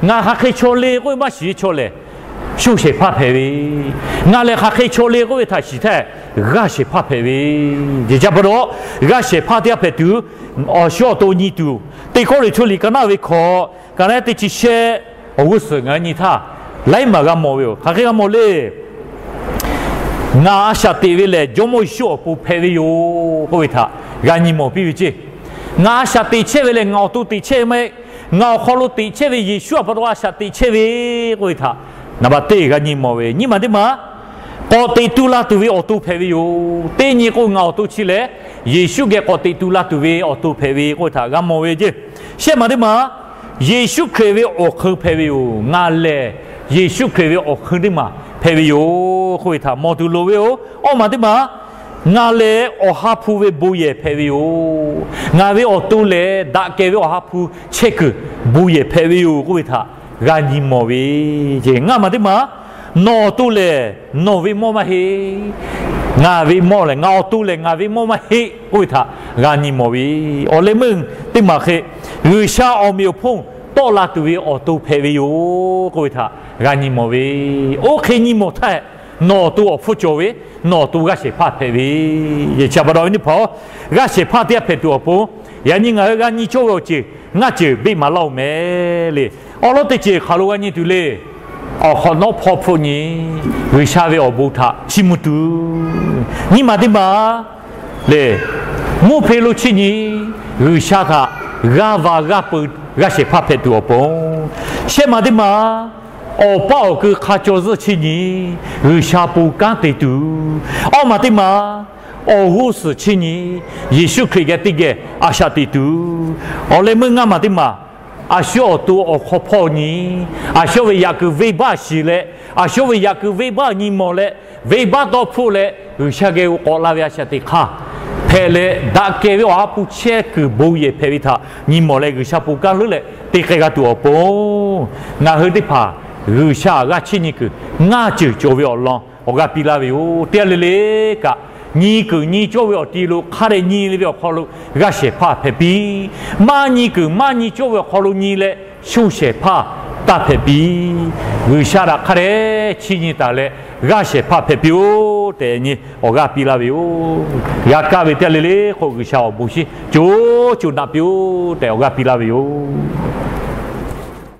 Ngaˬ hk'aˬ hk'e chaw le k'oˆ ve maˇ shiˍ ve chaw lehˬ, sho shehˍ hpaˇ hpehꞈ ve. Ngaˬ lehˬ hk'aˬ hk'e chaw le k'oˆ ve htaꞈ shiˍ htaˇ, g'aˇ shehˍ hpaˇ hpehꞈ ve. Chi pa taw, g'aˇ shehˍ hpaˇ teˇ g'aˇ hpehꞈ tuˬ, awˬ shu awˬ to nyi tuˬ, teˇ kawˇ liꞈ hto liꞈ ka naˇ ve hkawꞈ, ka naˇ teˇ chi shehˆ, awˬ g'uˇ suhˍ ngaˬ hui nyi htaˇ, laiˉ maˬ g'a mawˬ ve yoˬ. Hk'aˬ hk'e g'a mawˬ le. Ngaˬ a shaꞈ teꞈ ve lehˬ, Jawˇmawˇ Yeˍsuˆ awˬ pon hpehꞈ ve yoˬ k'oˆ ve htaꞈ g'a nyi mawˬ piˇ ve ce. Ngaˬ a shaꞈ teꞈ chehˇ ve lehˬ, ngaˬ awˬ to teꞈ chehˇ ve maˇ heˆ. Ngaˬ awˬ hk'aw lo teꞈ chehˇ ve Yeˍsuˆ a pa taw a shaꞈ teꞈ chehˇ ve k'oˆ ve htaꞈ naˍ baˬ teˇ g'a nyi mawˬ ve. Nyiˇ maˬ teˇ maˬ, k'awꞈ teꞈ tu la tuˬ ve awˬ to hpehꞈ ve yoˬ. Teˇ nyi k'o, ngaˬ awˬ to chi lehˬ, Yeˍsuˆ geh k'awꞈ teꞈ tu la tuˬ ve awˬ to hpehꞈ ve k'oˆ ve htaꞈ g'a mawˬ ve ce. Shehˆ maˬ teˇ maˬ, Yeˍsuˆ Hkriꞈ ve awˬ hk'eun hpehꞈ ve yoˬ. Ngaˬ lehˬ Yeˍsuˆ Hkriꞈ ve awˬ hk'eun teˇ maˬ hpehꞈ ve yoˬ k'oˆ ve htaꞈ mawˬ tuˬ loˍ ve yoˬ. Awˇ maˬ teˇ maˬ, ngaˬ lehˬ Awˬ ha hpu ve bon yehˬ hpehꞈ ve yoˬ. Ngaˬ ve awˬ to lehˬ, daꞈ kehˬ ve Awˬ ha hpu chehˇ kuiˬ bon yehˬ hpehꞈ ve yoˬ k'oˆ ve htaꞈ g'a nyi mawˬ ve ce. Ngaˇ maˬ teˇ maˬ, nawˬ awˬ to lehˬ nawˬ ve mawˇ maˇ heˆ. Ngaˬ ve mawˇ lehˬ, ngaˬ awˬ to lehˬ ngaˬ ve mawˇ maˇ heˆ k'oˆ ve htaꞈ g'a nyi mawˬ ve. Awˬ leh meuˇ teˇ maˬ hk'e, G'uiˬsha awˬ meꞈ awˬ hponˇ tawˆ la tuˬ ve awˬ to hpehꞈ ve yoˬ k'oˆ ve htaꞈ g'a nyi mawˬ ve. Oˇ hk'e nyi mawˬ htaˇ, nawˬ awˬ to awˬ hpfuhˇ cawˬ ve, nawˬ awˬ to g'aˇ shehˍ hpaˇ hpehꞈ ve. Chi pa taw ve teˇ hpaˍ-oˬ, g'aˇ shehˍ hpaˇ teˇ g'aˇ hpehꞈ tuˬ awˬ pon, yaꞈ nyi ngaˬ hui g'a nyi cawˇ ve awˬ ceuˬ ngaˇ ceuˬ beˆ maˍ laˇ-oˬ mehˍ le. Awˉ lawˉ teˇ ceuˬ hk'aˬ lo g'a nyi tuˬ le. Awˬ hk'awꞈ nawˉ hpawˇ hpfuhˆ nyi, G'uiˬsha ve awˬ bon htaꞈ chiˇ mvuh tuˬ. Nyiˇ maˬ teˇ maˬ le, mvuhˇ hpe lo chiˇ nyi, G'uiˬsha htaꞈ g'aˇ va g'aˇ peu g'aˇ shehˍ hpaˇ hpehꞈ tuˬ awˬ pon. Shehˆ maˬ teˇ maˬ, awˬ paˇ awˬ keu hk'a caw zuhˆ chiˇ nyi, G'uiˬsha pon kanˉ te tuˬ. Awˇ maˬ teˇ maˬ, awˬ g'uˇ suhˍ chiˇ nyi, Yeˍsuˆ Hkriꞈ geh teˇ geh a shaꞈ teꞈ tuˬ. Awˬ leh meuˇ ngaˇ maˬ teˇ maˬ, a shu awˬ to awˬ hk'aw hpawˇ nyi, a shu ve yaꞈ kuiˬ venˇbaˆ shiˍ leh, a shu ve yaꞈ kuiˬ venˇbaˆ nyi mawˬ leh, venˇbaˆ tawˇ hpfuhˆ leh G'uiˬsha geh g'aw k'awꞈ la ve a shaꞈ teꞈ hk'aˇ hpehꞈ leh, daꞈ kehˬ ve awˬ ha hpu chehˇ kuiˬ bon yehˬ hpehꞈ ve htaꞈ nyi mawˬ leh, G'uiˬsha ponˬ kaˇ leuˉ leh te k'ai g'a tuˬ awˬ pon, ngaˬ hui teˇ hpaˍ G'uiˬsha g'aˇ chiˇ nyi kuiˬ ngaˇ ceuˬ cawˬ ve awˬ lawn awˬ g'aˇ piˇ laˇ ve yoˬ. Teˇ g'aˇ le le kaꞈ, nyi kuiˬ nyi cawˇ ve awˬ ti lo hk'a dehꞈ nyi le ve awˬ hk'aw lo g'aˇ shehˍ hpaˇ hpehꞈ piˇ. Maˇ nyi kuiˬ maˇ nyi cawˇ ve awˬ hk'aw lo nyi leh, shu shehˍ hpaˇ taˇ hpehꞈ piˇ. G'uiˬsha htaꞈ hk'a dehꞈ chiˇ nyi taˍ leh, g'aˇ shehˍ hpaˇ hpehꞈ piˇ-oˆ tehꞈ nyi awˬ g'aˇ piˇ laˇ ve yoˬ. G'a kaˇ ve teˇ g'aˇ le le k'o, G'uiˬsha awˬ bon shinˉ co co naꞈ piˇ-oˆ tehꞈ awˬ g'aˇ piˇ laˇ ve yoˬ.